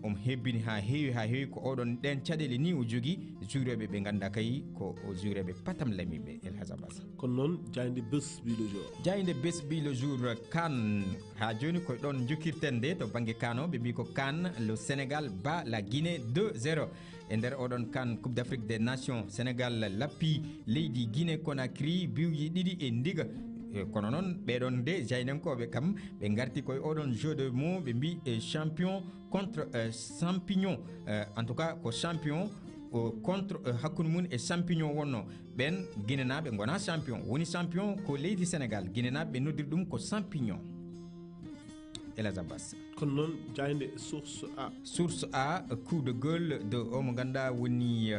omo hebbini ha heewi ha heewi. Ko oɗon ɗen caɗele ni o jogi jouireɓe ɓe ganduɗa kay ko jouireɓe patam lamiɓe, El Hazabas. Kono noon jaaynde Bés bi le jour. Jaaynde Bés bi le jour, CAN. Ha joni ko ɗon jokkirten de to banggue CAN o, ɓe mbi ko CAN, le Sénégal bat la Guinée deux zéro. E nder oɗon CAN, Coupe d'Afrique des Nations, Sénégal lappi leydi Guinée Conakry biwji ɗiɗi e ndiga. Kono noon ɓeɗon de jaayndiyankoɓe kam ɓe garti koye oɗon jeu de mots, ɓe mbi champion contre champignon. En tout cas ko champion contre, hakkude mum e champignon wonno. Ɓen guinenaɓe gona champion, woni champion ko leydi Sénégal. Guinenaɓe ɓe noddiri ɗum ko champignon. El Hazabas. Kono noon jaaynde Source A. Source A, coup de gueule de o mo ganduɗa woni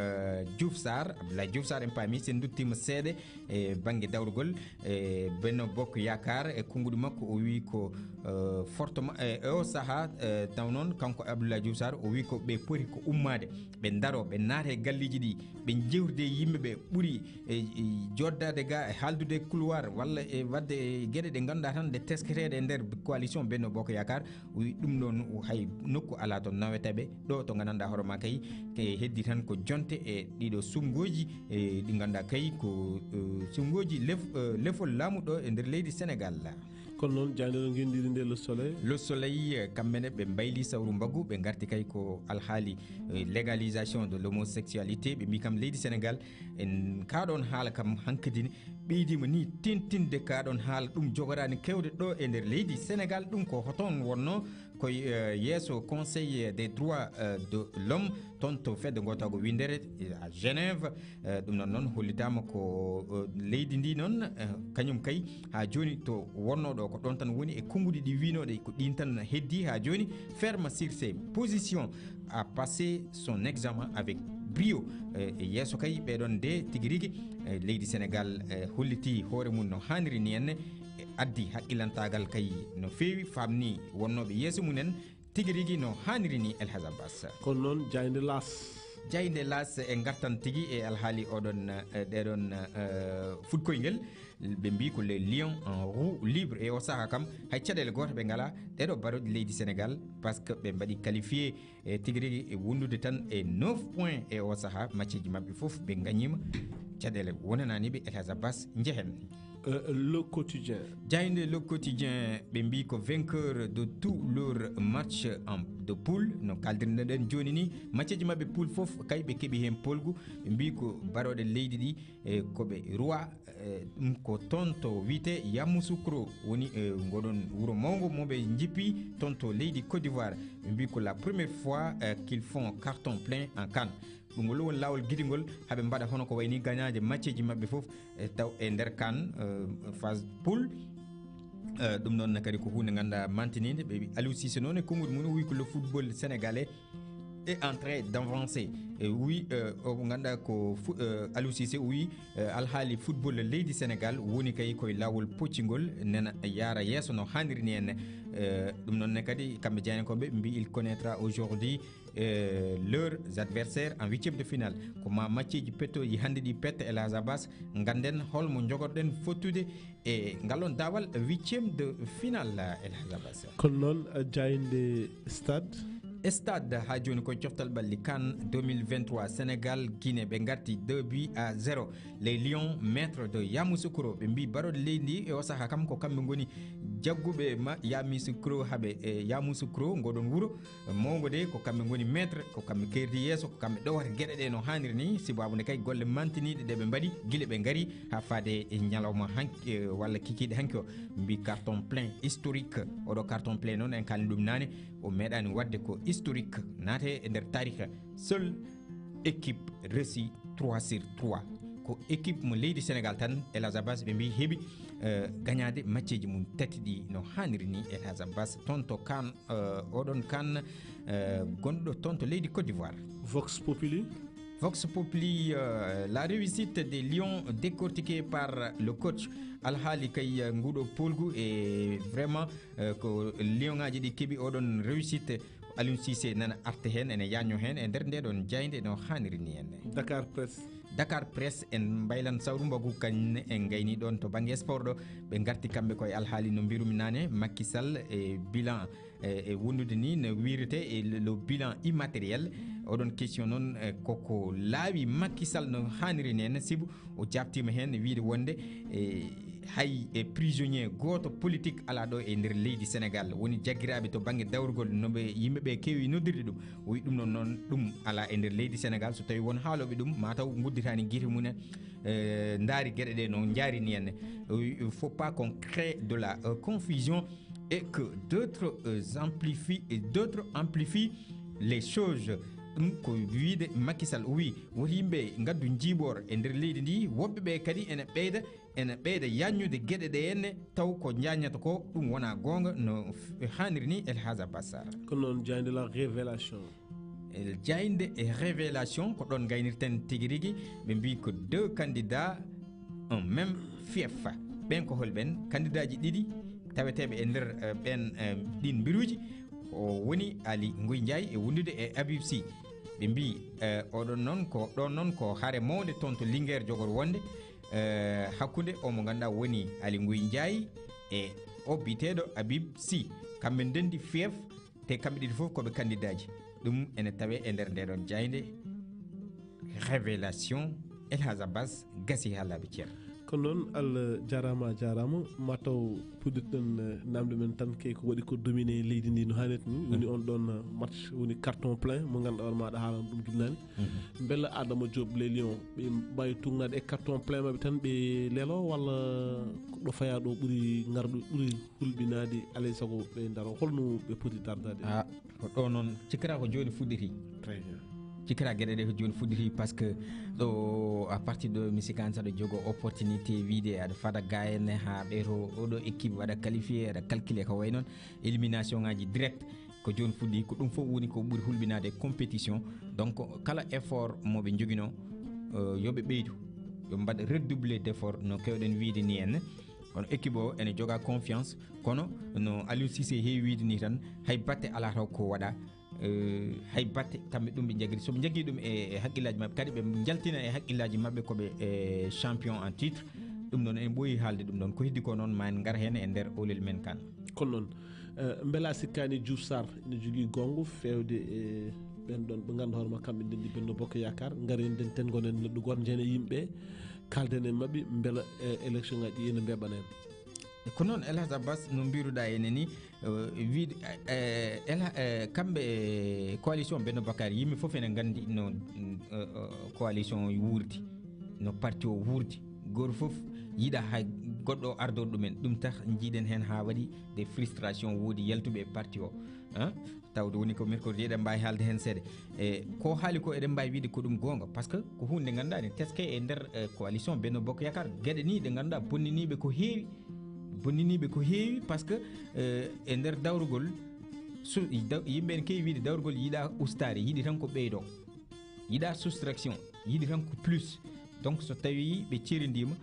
Diouf Sarr, Abdoulaye Diouf Sarr. En paami sen duttima seeɗa e banggue dawrugol e Benno Bokk Yaakaar e konguɗi makko, o wi ko fortement e o saaha. Taw noon kanko Abdoulaye Diouf Sarr o wi ko ɓe poti ko ummade, ɓe daro, ɓe naata e galleji ɗi, ɓe jewtida e yimɓe ɓe ɓuuri e joddade ga e haaldude e couloir walla e wadde e gueɗe ɗe ganduɗa tan ɗe tesketeɗe e nder coalition Benno Bokk Yaakaar. O wi ɗum ɗon hay nokku ala to nawetaɓe ɗo to gandanɗa hoore ma kay ke heddi tan ko jonte e ɗiɗo suɓngoji e ɗi ganduɗa kay ko suɓngoji lef- lefol laamu ɗo e nder leydi Sénégal. Kono noon jaaynde no ngenndiri nde Le Soleil. Le Soleil, kamɓe ne ɓe mbayli sawru mbaggu, ɓe ngarti kay ko alhaali légalisation de l'homosexualité. Ɓe mbi kam leydi Sénégal en kaɗon haala kam hankadi ne ɓeydima ni tentinde kaɗon haala, ɗum jogorani kewde ɗo e nder leydi Sénégal. Ɗum ko hoton wonno koye yeeso Conseil des droits de l'homme toon to fedde gotago windere à Genève. Ɗum noon noon hollitama ko leydi ndi noon kañum kay ha joni to wonno ɗo ko ɗon tan woni e konguɗi ɗi winoɗe ko ɗin tan heddi ha joni. Ferme sur ses positions, a passé son examen avec brio. E yeeso kay ɓeɗon de tigi rigi leydi Sénégal holliti hoore mum no haniri ni henne, addi haqqilantagal kay no feewi, famni wonnoɓe yeeso mum en tigi rigi no haniri ni. El Hazabas. Kono noon jaaynde L'As. Jaaynde Laas e ngartan tigi e alhaali oɗon, eh, ɗeɗon, eh, fuɗkoyngel. Ɓe mbii ko les lions en roue libre. E o saha kam, hay caɗeele gooto ɓe ngalaa. Ɗeɗo baroɗe leydi Sénégal, parce que ɓe mbaɗi qualifié e tigi rigi e wondude tan e neuf points e o saha. Matchji maɓɓe fof ɓe gañiima. Caɗeele wonanaani ɓe. Elhadj Abbas, njehen. Euh, le quotidien. Jaaynde Le Quotidien, ɓe mbii ko vainqueur de tout leur match en de poule. No kaaldirnoɗen jooni ni, matchji maɓɓe poule fof kay ɓe keɓi heen polgu. Ɓe mbii ko baroɗe leydi ɗi, e ko ɓe roi, e ɗum ko toon to wiyetee Yamoussoukro woni, e ngoɗon wuro mawngo mo ɓe njippi toon to leydi Côte d'Ivoire. Ɓe mbii ko la première fois, e, qu'ils font carton plein en CAN. Ɗum ngol woni laawol gidigol haɓe mbaɗa hono ko wayni gañaaje matchji maɓɓe fof, e taw e nder CAN, e, phase poule. E, ɗum noon ne kadi ko huunde ngannduɗaa mantiniinde. Ɓe mbii Aliou Cissé noon e konngudi mum o wii ko le football sénégalais est en train d'avancer. E wii, e, o ngannduɗaa ko fu-, e, Aliou Cissé o wii, e, alhaali football leydi Sénégal woni kay koye laawol poccingol nena yaara yeeso no haaniri ni henne. E, ɗum noon ne kadi kamɓe jaaynakooɓe mbii il connaîtra aujourd'hui, euh, leurs adversaires en huitième de finale. Ko ma matchji pettooji hannde ɗi petta, Elhadj Abbas, ngannden holmo njogorɗen fottude e ngal on daawal huitième de finale, Elhadj Abbas. Kono noon, eh, jaaynde Stade. Stade haa jooni koye coftal ɓalli CAN deux mille vingt-trois, Sénégal, Guinée, ɓe ngarti deux buts à zéro. Les Lions, maîtres de Yamoussoukro, ɓe mbii baroɗe leydi ndi e o saha kam ko kamɓe ngoni jagguɓe ma Yamoussoukro haɓe e Yamoussoukro, ngoɗon wuro mawngo de, ko kamɓe ngoni maître, ko kamɓe keerdi yeeso, ko kamɓe ɗowata geɗe ɗe no haaniri ni, sibabu nde kay golle mantiniiɗe ɗe ɓe mbaɗi gila ɓe ngari haa faade e ñalawma hanki, e, walla kikiiɗe hanki o, mbi carton plein historique. Oɗo carton plein noon en kalni ɗum naane, o meeɗaani waɗde ko historique, naate e nder taarika. Seul équipe réussi trois sur trois. Ko équipe mo leydi Sénégal tan, Elhadj Abbas, ɓe mbi heɓi, eh, gañaade matchji mum tati ɗi no haaniri ni, Elhadj Abbas, toon to CAN, eh, oɗon CAN, eh, gonɗo toon to leydi Côte d'Ivoire. Vox Populi. Vox Populi, euh, la réussite des Lions décortiquée par le coach. Alhaali kay, euh, nguɗo polgu e vraiment, euh, ko Lion ngaji ɗi keɓi oɗon réussite. Aliou Cissé nana arte heen, ene yaño heen e nder nde ɗon jaaynde no haaniri ni henne. Dakar Presse. Dakar Presse, en mbaylan sawru mbagu kañ en ngayni ɗon to bannge sport ɗo. Ɓe ngarti kamɓe koye alhaali no mbirumi naane, Macky Sall e bilan, e, e wondude ni no wiirete e le, le bilan immatériel. Oɗon question noon, e, koko laawi Macky Sall no haaniri ni henne, sibu o jaabtiima heen wiide wonde, e, hay e prisonnier gooto politique alaa ɗo e nder leydi Sénégal. Woni jaggiraaɓe to bannge dawrugol no ɓe yimɓe ɓe keewi noddirde ɗum. O wi ɗum noon, noon ɗum alaa e nder leydi Sénégal. So tawi won haalooɓe ɗum, mataw ngudditaani gite mum en, e, ndaari geɗe ɗe no njaari ni henne. O wi, il faut pas qu'on crée de la, euh, confusion et que d'autres, euh, amplifient, et d'autres amplifient les choses. Ɗum ko wiide Macky Sall o wi woti yimɓe ngaddu njiiɓoore e nder leydi ndi, woɓɓe ɓe kadi ene ɓeyda, ene ɓeyda yaññude geɗe ɗe henne, taw ko jañata ko ɗum wona goonga no f-, haaniri ni, El Hadj Abbas Sarr. Kono noon jaaynde la révélation. El jaaynde e révélation ko ɗon ngaynirten tigi rigi, ɓe mbi ko deux candidats un même fief. Ɓen ko holɓen? Candidatji ɗiɗi taweteeɓe e nder, eh, ɓen, eh, ɗin mbiruuji, o woni Ali Nguy Ndiaye e wondude e Habib Sy. Ɓe mbi, eh, oɗon noon ko, ɗon noon ko hare mawnde toon to Linguère jogor wonde, eh, hakkunde o mo ngannduɗaa woni Ali Nguy Ndiaye e o biyeteeɗo Habib Sy. Kamɓe ndendi fief, te kamɓe ɗiɗi fof ko ɓe candidaaji. Ɗum ene tawee e nder ndeɗon jaaynde révélation. El Hadj Abbas gasi haa laaɓi, Ceerno. Kono noon, Allah jaaraama, a jaaraama. Mataw puɗɗitoɗen, eh, naamnde men tan, kay ko waɗi ko dominé leydi ndi no haanirta ni. Woni on ɗon, eh, match, woni carton plein mo ngannduɗaa hoore maaɗa haalano ɗum gila naane. Mbela Adama Diop, les Lions, ɓe mbaawi tugnaade e carton plein maɓɓe tan ɓe lelo, walla ko ɗo fayaa ɗo ɓuri ngarɗu, ɓuri hulɓinaade, alay sago ɓe ndaro? Holno ɓe poti dardaade? Ah, ko ɗo noon, cikkata ko jooni fuɗɗiti. Très bien. Cikkata geɗe ɗe ko jooni fuɗɗiti, parce que ɗo, à partir de mi sikani saɗa jogo opportunité wiide aɗa fada gayen haa ɓeyto oɗo équipe waɗa qualifié, aɗa calculé ko way noon, élimination ngaji direct. Ko jooni fuɗɗi, ko ɗum fof woni ko ɓuri hulɓinaade compétition. Donc, kala effort mo ɓe njoginoo, euh, yo ɓe ɓeydu, yo mbaɗ redoubler d'effort no keewɗen wiyde ni henne. Kono équipe o ene joga confiance, kono no Aliou Cissé heewi wiyde ni tan, hay batte alaa taw ko waɗa, eh, hay batte kamɓe ɗum ɓe njagiri. So ɓe njagii ɗum e, e haqqillaaji maɓɓe, kadi ɓe njaltina e haqqillaaji maɓɓe ko ɓe, eh, champion en titre. Ɗum ɗoon en ɓooyi haalde ɗum ɗoon. Ko heddi ko noon, ma en ngar heen e nder olel men kan. Kono noon, eh, mbela sikkaani Diouf Sarr ene jogii goonga feewde e ɓeen ɗoon ɓe nganndu hoore ma kamɓe ndenndi Benno Bokk Yaakaar, ngaren nden ten ngonen neɗɗo gooto, njehen e yimɓe, kaalden e maɓɓe, mbela, eh, élection ngaji ɗi ene mbeeɓana en. E ko noon, El Hadj Abbas, no mbiruɗaa ene ni, eh, wiide, eh, El Ha-, eh, kamɓe, eh, coalition Benno Bokk Yaakaar, yimɓe fof ene nganndi no, mm, eh, eh, coalition o wuurdi, no parti o wuurdi. Gooto fof yiɗa hay goɗɗo o ardoo ɗumen. Ɗum tax njiiɗen heen haa waɗi des frustrations, woodi yaltuɓe e parti o, hein? Tawde woni ko mercredi, eɗen mbaawi haalde heen seeɗa. E ko haali ko, eɗen mbaawi wiide ko ɗum goonga, par ce que ko huunde nde ngannduɗaa ne teske e nder, eh, coalition Benno Bokk Yaakaar. Geɗe nii ɗe ngannduɗaa bonniniiɓe ko heewi, bonniniiɓe ko heewi, par ce que, eh, e nder dawrugol, su-, daw-, yimɓe ene keewi wiide dawrugol yiɗaa ustaare, yiɗi tan ko ɓeydoo, yiɗaa soustraction, yiɗi tan ko plus. Donc so tawii ɓe ceerindiima,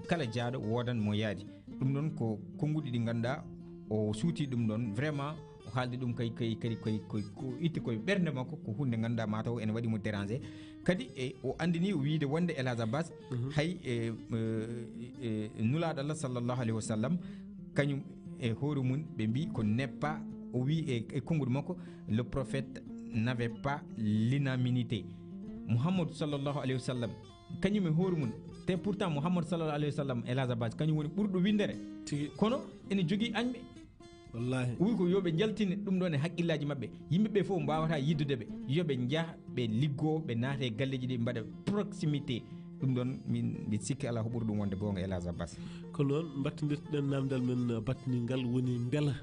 kala jaaɗo woodan mo yaadi. Ɗum ɗoon ko konnguɗi ɗi ngannduɗaa o suuti ɗum ɗoon, vraiment o haaldi ɗum kay, kay, kadi koy, koy, ko itti koye ɓernde makko, ko huunde ngannduɗaa mataw ene waɗi mo déranger. Kadi e, o anndini o wiide wonde El Hadj Abbas, mhm, hay e, e, e, Nulaaɗo Allah sallallahu alayhi wa sallam, kañum e hoore mum ɓe mbi ko n'est pas, o wi e, e konnguɗi makko, le prophète n'avait pas l'unanimité. Muhammadu sallallahu alayhi wa sallam, kañum e hoore mum. Te pourtant Muhammadu sallallahu alayhi wa sallam, El Hadj Abbas, kañum woni ɓurɗo winndere. Tigi. Kono ene jogii añɓe. Wallahi. O wi ko yo ɓe njaltine ɗum ɗoon e haqqillaaji maɓɓe. Yimɓe ɓe fof mbaawataa yiddude ɓe. Yo ɓe njah, ɓe liggoo, ɓe naata e galleeji ɗi, mbaɗa proximité. Ɗum ɗoon min mbiɗa sikki alaa ko ɓuri ɗum wonde goonga, El Hadj Abbas. Ko noon mbattindirten naamndal men battindigal woni mbela,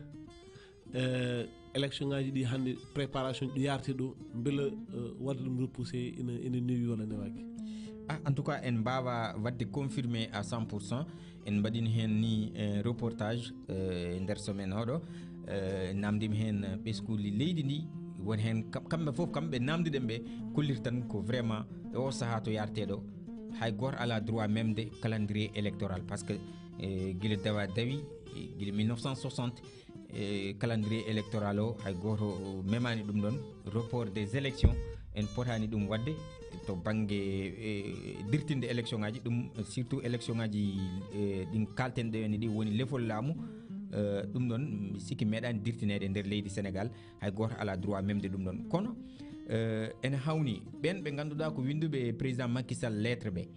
eh, élection ngaji ɗi hannde préparation ɗi yarti ɗo, mbela, eh, waɗde ɗum repoussé ina, ina newi walla newaaki? Ah, en tout cas, en mbaawa waɗde confirmé à cent pour cent. En mbaɗini heen ni, eh, reportage, eh, e nder semaine oɗo. Eh, namdimi heen ɓeskuuli leydi ndi, woni heen kam-, kamɓe fof, kamɓe namduɗen ɓe, kolliri tan ko vraiment e o sahaa to yartee ɗo, hay gooto alaa droit memde calendrier électoral, par ce que, eh, gila dawa dawi, eh, gila mille neuf cent soixante, e calendrier électoral o, hay gooto memaani ɗum ɗoon. Report des élections, en potaani ɗum waɗde to bannge, e, dirtinde élection ngaji, ɗum surtout élection ngaji, e, ɗin kalten ɗo ene ɗi woni lefol laamu. E, ɗum ɗoon mi sikki meeɗaani dirtineede e nder leydi Sénégal, hay gooto alaa droit memde ɗum ɗoon. Kono, e, ene hawni ɓeen ɓe ngannduɗaa ko winnduɓe e président Macky Sall lettre ɓe.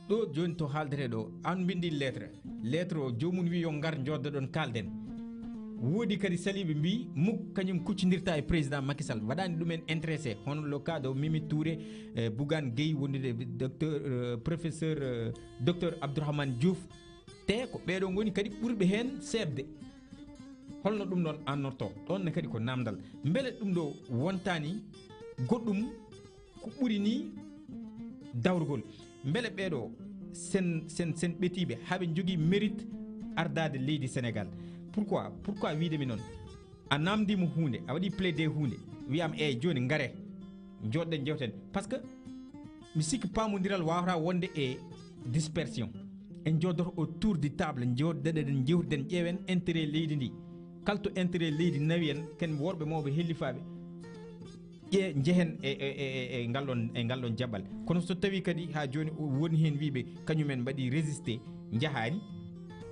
Ɗo jooni to haaldete ɗo, aan mbinndi lettre. Lettre o, joomum wi yo ngar, njooɗoɗon, kaalden. Woodi kadi saliiɓe mbi muk kañum kuccindirta e président Macky Sall, waɗaani ɗumen intéressé, hono le cas de Mimi Touré, eh, Bougane Gueye, wondude docteur, eh, professeur, eh, docteur Abdourahmane Diouf. Te ko ɓeeɗo ngoni kadi ɓurɓe heen seeɓde. Holno ɗum ɗoon annorto? Ɗoon ne kadi ko naamndal. Mbele ɗum ɗo wontaani goɗɗum ko ɓuri ni dawrugol? Mbele ɓeeɗo sen, sen, sen ɓetiiɓe, haɓe njogii mérite ardaade leydi Sénégal? Pourquoi? Pourquoi wiide mi noon? A naamndiima huunde, a waɗi plaidé huunde, wiyaama, "Eey, jooni ngare, njooɗɗen, njewten." Par ce que mi sikki paamondiral waawata wonde e dispersion. En njooɗoto autour de table, njooɗɗen, njewten, ƴeewen intérêt leydi ndi. Kala to intérêt leydi nawi en, ken worɓe mawɓe hellifaaɓe, ƴe njehen e, e, e, e, e ngal ɗon, e ngal ɗon jaɓɓal. Kono so tawii kadi haa jooni o woni heen wiyɓe kañumen mbaɗi résisté, njahaani,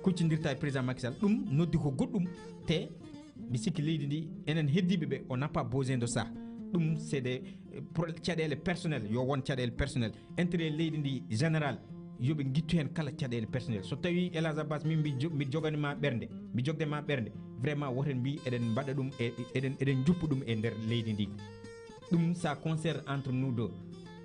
kuccindirta e président Macky Sall, ɗum noddi ko goɗɗum. Te mi sikki leydi ndi, enen heddiiɓe ɓe, on n'a pas besoin de ça. Ɗum c'est des, euh, pro-, caɗeele personnel, yo won caɗeele personnel. Intérêt leydi ndi général, yo ɓe ngittu heen kala caɗeele personnel. So tawii El Hadj Abbas, min mbi jo-, mbi jogani ma ɓernde, mbi jogde ma ɓernde, vraiment woten mbi eɗen mbaɗa ɗum e, eɗen, eɗen njuppu ɗum e nder leydi ndi. Ɗum ça concerne entre nous deux.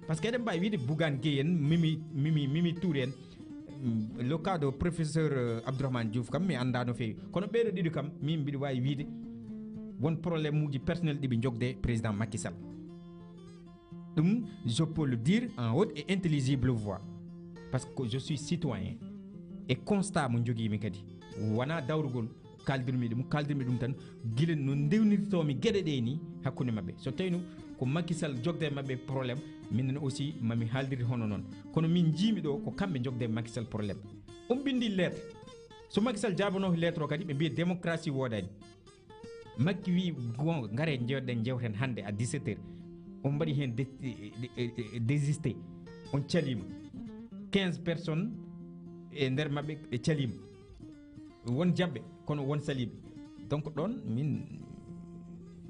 Par ce que eɗen mbaawi wiide Bougane Gueye en, Mimi, Mimi, Mimi Touré en, mm, le cas de professeur, euh, Abdourahmane Diouf kam mi anndaa no feewi. Kono ɓeeɗo ɗiɗo kam, min mbiɗo waawi wiide won problème uji personnel ɗi ɓe njogde président Macky Sall. Ɗum, je peux le dire en haute et intelligible voix. Par ce que je suis citoyen. E constat mo njogiimi kadi. Wonaa dawrugol kaaldirmi ɗum, kaaldirmi ɗum tan gila no ndewnirtoomi geɗe ɗe ni hakkunde maɓɓe. So tawino ko Macky Sall jogda e maɓɓe problème, minen aussi mami haaldir hono noon. Kono min njiimi ɗo ko kamɓe jogda e Macky Sall problème. On mbindi lettre. So Macky Sall jaabanoo lettre o kadi, ɓe mbiya démocratie woodani. Makki wi, gon, ngare jewɗen, jewten hannde à dix-sept heures. On mbaɗi heen dé-, dé-, dé-, désisté. On calima. Quinze personnes e nder maɓɓe ɓe calima. Won jaɓɓe, kono won saliɓe. Donc ɗon, min,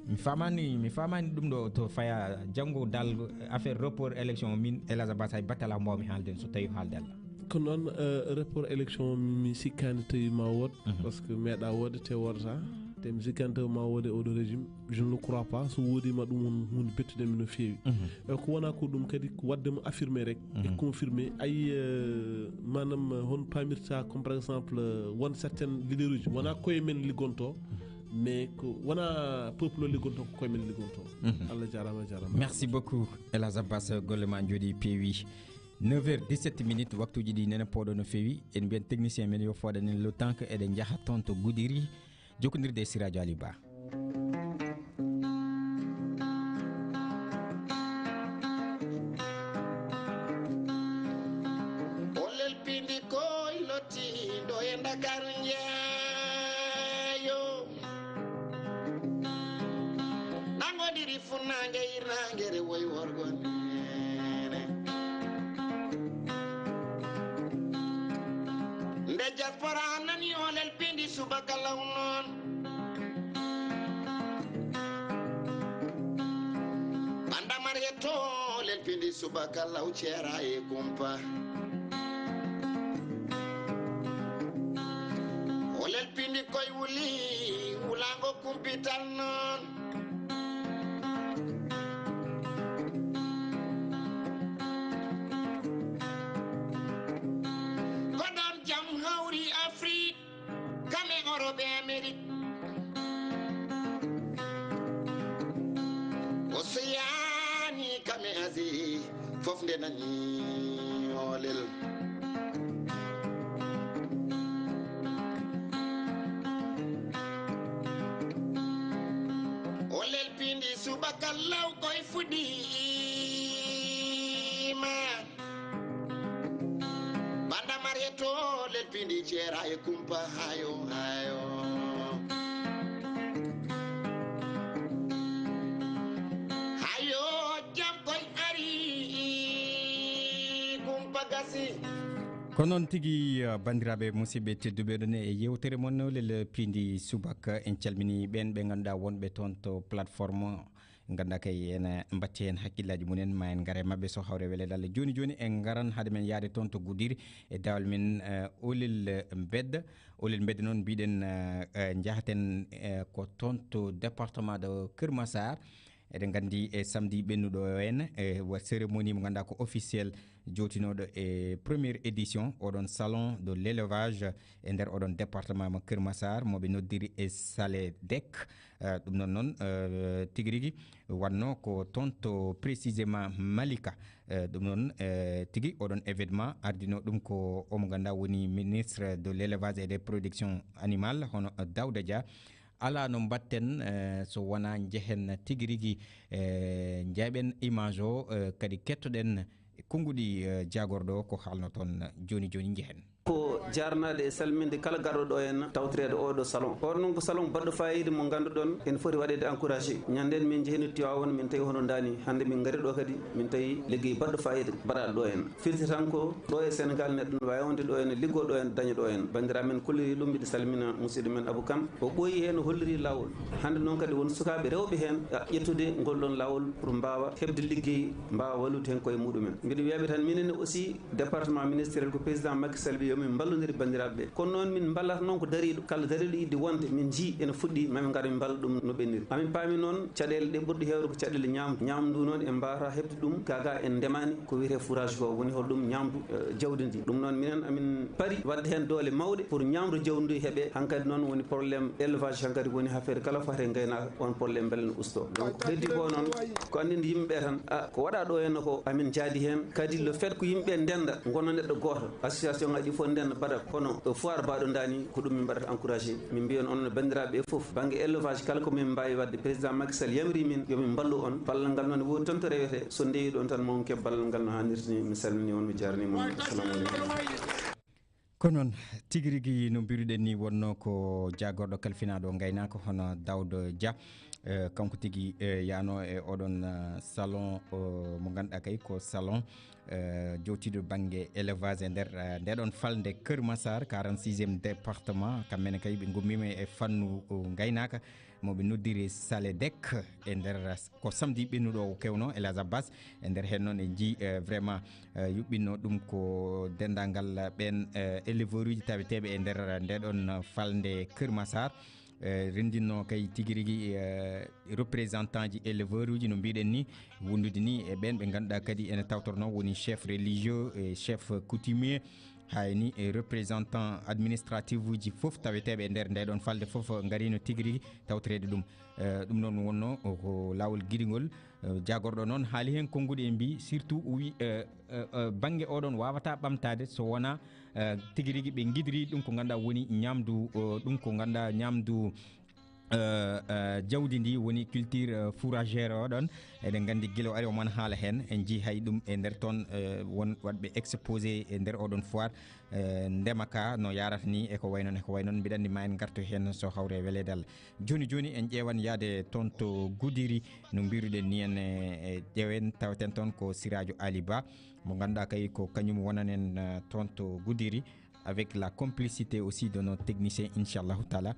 mi famani, mi famani ɗum ɗo to faya janngo dal affaire report élection, min El Hadj Abass hay battala mbawmi haalde so tawi haalde Allah. Ko noon, eh, report élection mi sikkaani tawi ma wood, mhm, parce que meeɗa woodde te woodata. Te mi sikkaani tawi ma woodde oɗo régime, je ne le crois pas. So woodima ɗum won huunde bettude mi no feewi. Mhm. E ko wona ko ɗum kadi ko waɗde mo affirmé rek, e, mhm, confirmé. Ay, eh, maanaam, eh, hon pamirta comme par exemple, eh, won certains leaders uji. Wona koye men liggonto, mais ko wona peuple o liggonto, ko koye men liggonto. Mhm. Allah jarama, jarama. Merci beaucoup, El Hadj Abass, golle ma jooɗi peewi. Neuf heures dix-sept minutes, waktuji ɗi nene pooɗo no feewi. En mbiyan technicien men yo fooɗanen le temps que eɗen njaha toon to Goudiri, jokkondirde e Siradio Ali Ba. O lelpindi koy lottiɗo e Ndakaaru njeeyo. Nangodiri funnaange hirnaange rewoy worgo neene. Nde diaspora nani o lelpindi subaka law noon. Banda Mariyeto lelpindi subaka law ceera e kumpa. O lelpindi koy wuli, wulango kumpital noon. Ko ɗon jam hawri Afrik, kam e Europe e Amerik. Oseyaani kam e Asie, fof nde nani oolel. O lelpindi subaka law koy fuɗiima. Banda Mariyeto lelpindi ceera e kumpa hayo, hayo. Hayo, jam koy ari, kumpa gasi. Ko noon tigi, uh, banndiraaɓe, musidɓe tedduɓe, ɗon e yeewtere mon, lelpindi subaka. En calmini ɓeen ɓe ngannduɗaa wonɓe toon to plateforme. Ngannduɗaa kay ene mbatti heen hakkillaaji mumen, ma en ngare maɓɓe so hawre weleede Allah. Jooni jooni en ngaran hade men yahde toon to Goudiri e dawal men, eh, Oulel Mbedda. Oulel Mbedda noon mbiɗen, eh, eh, njahaten, eh, ko toon to département de Keur Massar. Eɗen nganndi e samedi ɓennuɗo o en, e wa cérémonie mo ngannduɗaa ko officiel jootinooɗo e première édition oɗon salon de l'élevage e nder oɗon département mo Keur Massar, mo ɓe noddiri e Saledec. Eh, ɗum noon noon, eh, tigi rigi wanno ko toon to précisément Malika. Eh, ɗum noon, eh, tigi oɗon événement ardino ɗum ko omo ngannduɗaa woni ministre de l'élevage et des productions animales, hono Daouda Dia. Alaa no mbaɗten, eh, so wonaa njehen tigi rigi, eh, njaaɓen image o, eh, kadi kettoɗen konnguɗi, eh, jaagorɗo o ko haalno toon jooni jooni njehen. Ko jaarnaade e salminde kala garɗo ɗo en tawtoreede oo ɗo salon. Oo ɗo noon ko salon baɗɗo faayiida mo ngannduɗon ene foti waɗeede encouragé. Ñande en min njehino Tiwaawan, min tawi hono ndaani. Hannde min ngari ɗo kadi, min tawi liggey baɗɗo faayiida mbaɗaaɗo ɗo en. Firti tan ko ɗo e Senegaal neɗɗo no waawi wonde ɗo en, liggoo ɗo en, daña ɗo en. Banndiraaɓe men kolliri ɗum, mbiɗa salmina musidɗo men Abou Kane. O ɓooyi heen, o holliri laawol. Hannde noon kadi won sukaaɓe rewɓe heen, a, ƴettude ngol ɗoon laawol pour mbaawa heɓde liggey, mbaawa wallude heen koye muɗumen. Mbiɗa wiyaɓe tan, minen aussi, département ministériel ko président Macky Sall wi yo min mballondir banndiraaɓe ɓe. Kono noon min mballata noon ko dariiɗo. Kala dariiɗo yiɗde wonde min njii ene fuɗɗi, ma min ngar min mballa ɗum no ɓenniri. Amin paami noon caɗeele ɗe ɓurɗe heewde ko caɗeele ñaamdu. Ñaamdu ndu noon en mbaawata heɓde ɗum, gaa gaa en ndemaani ko wiyetee fourrage ko, woni hol ɗum ñaamdu, eh, jawdi ndi. Ɗum noon minen amin pari waɗde heen doole mawɗe pour ñaamdu jawdi ndi heɓe. Hankadi noon woni problème élevage, hankadi woni affaire kala fate ngaynaaka, on problème mbele no ustoo. Donc ko heddi ko noon, ko anndinde yimɓe ɓe tan, a, ko waɗaa ɗo henna ko amin njaadi heen. Kadi le fait ko yimɓe ɓe ndennda, ngona neɗɗo gooto, association ngaji ɗi fof ndennda mbaɗa, kono foire mbaɗo ndaani, ko ɗum min mbaɗata encouragé. Min mbiyan on banndiraaɓe ɓe fof, bannge élevage kala ko min mbaawi waɗde, président Macky Sall yamiri min yo min mballu on. Ballal ngal noon woodi toon to rewete, so ndewi ɗon tan mo on keɓ ballal ngal no haanirta ni. Mi salmini on, mi jarnima on. Assalamu aleykum. Ko noon, tigi rigi, no mbiruɗen ni, wonno ko jaagorɗo kalfinaaɗo ngaynaaka, hono Daouda Dia. Eh, kanko tigi, eh, yaano e oɗon, eh, salon, eh, mo ngannduɗaa kay ko salon, eh, jowtiiɗo bannge élevage e nder, eh, ndeɗon falnde Kër Massar, quarante-sixième département. Kamɓe ne kay ɓe ngummiima e fannu, eh, ngaynaaka, mo ɓe noddiri Saledec, e nder, eh, ko samedi ɓennuɗo o kewno, El Hadj Abbas. E nder heen noon en njii, eh, vraiment, eh, yuɓɓinno ɗum ko denndaangal ɓeen, eh, éleveur uji taweteeɓe e nder ndeɗon falnde Kër Massar. Eh, renndinno kay tigi rigi, eh, représentant ji éleveur uji, no mbiɗen ni, wondude ni e ɓeen ɓe ngannduɗaa kadi ene tawtorno woni chef religieux e chef coutumier, hay ni e représentant administratif uji fof taweteeɓe e nder ndeɗon falnde fof ngarino tigi rigi tawtoreede ɗum. Eh, ɗum noon wonno ko laawol giɗingol. Eh, jaagorɗo noon haali heen konnguɗi, en mbii surtout o wi, eh, eh, eh, bannge oɗon waawata ɓamtaade so wonaa, eh, tigi rigi ɓe ngidiri ɗum ko ngannduɗaa woni ñaamdu, eh, ɗum ko ngannduɗaa ñaamdu, eh, eh, jawdi ndi woni culture, eh, fourragère oɗon. Eɗen nganndi gila o ari omo haala heen, en njii hay ɗum e nder toon, eh, won waɗɓe exposé e nder oɗon foire, eh, ndema ka no yaarata ni e ko wayi noon, e ko wayi noon. Mbiɗa anndi ma en ngartu heen so hawre weleede Allah. Jooni jooni en ƴeewan yaade toon to Gudiri, no mbiruɗen ni en, eh, eh, ƴeewen tawten toon ko Siraajo Ali Ba, mo ngannduɗaa kay ko kañum wonanen, eh, toon to Gudiri, avec la complicité aussi de nos techniciens, inchallahu taala.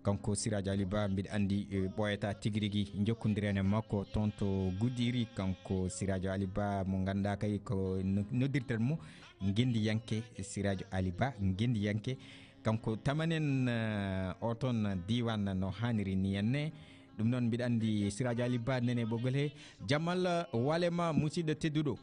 Kanko Siraajo Ali Ba, mbiɗa anndi, eh, ɓooyata tigi rigi jokkondiren e makko toon to Gudiri. Kanko Siraajo Ali Ba mo ngannduɗaa kay ko no-, noddirten mo ngenndiyanke, Siraajo Ali Ba ngenndiyanke. Kanko tamanen, eh, o toon diiwaan no haaniri ni henne. Ɗum noon mbiɗa anndi Siraajo Ali Ba nene ɓoggol he. Jam Allah wale ma, musidɗo tedduɗo.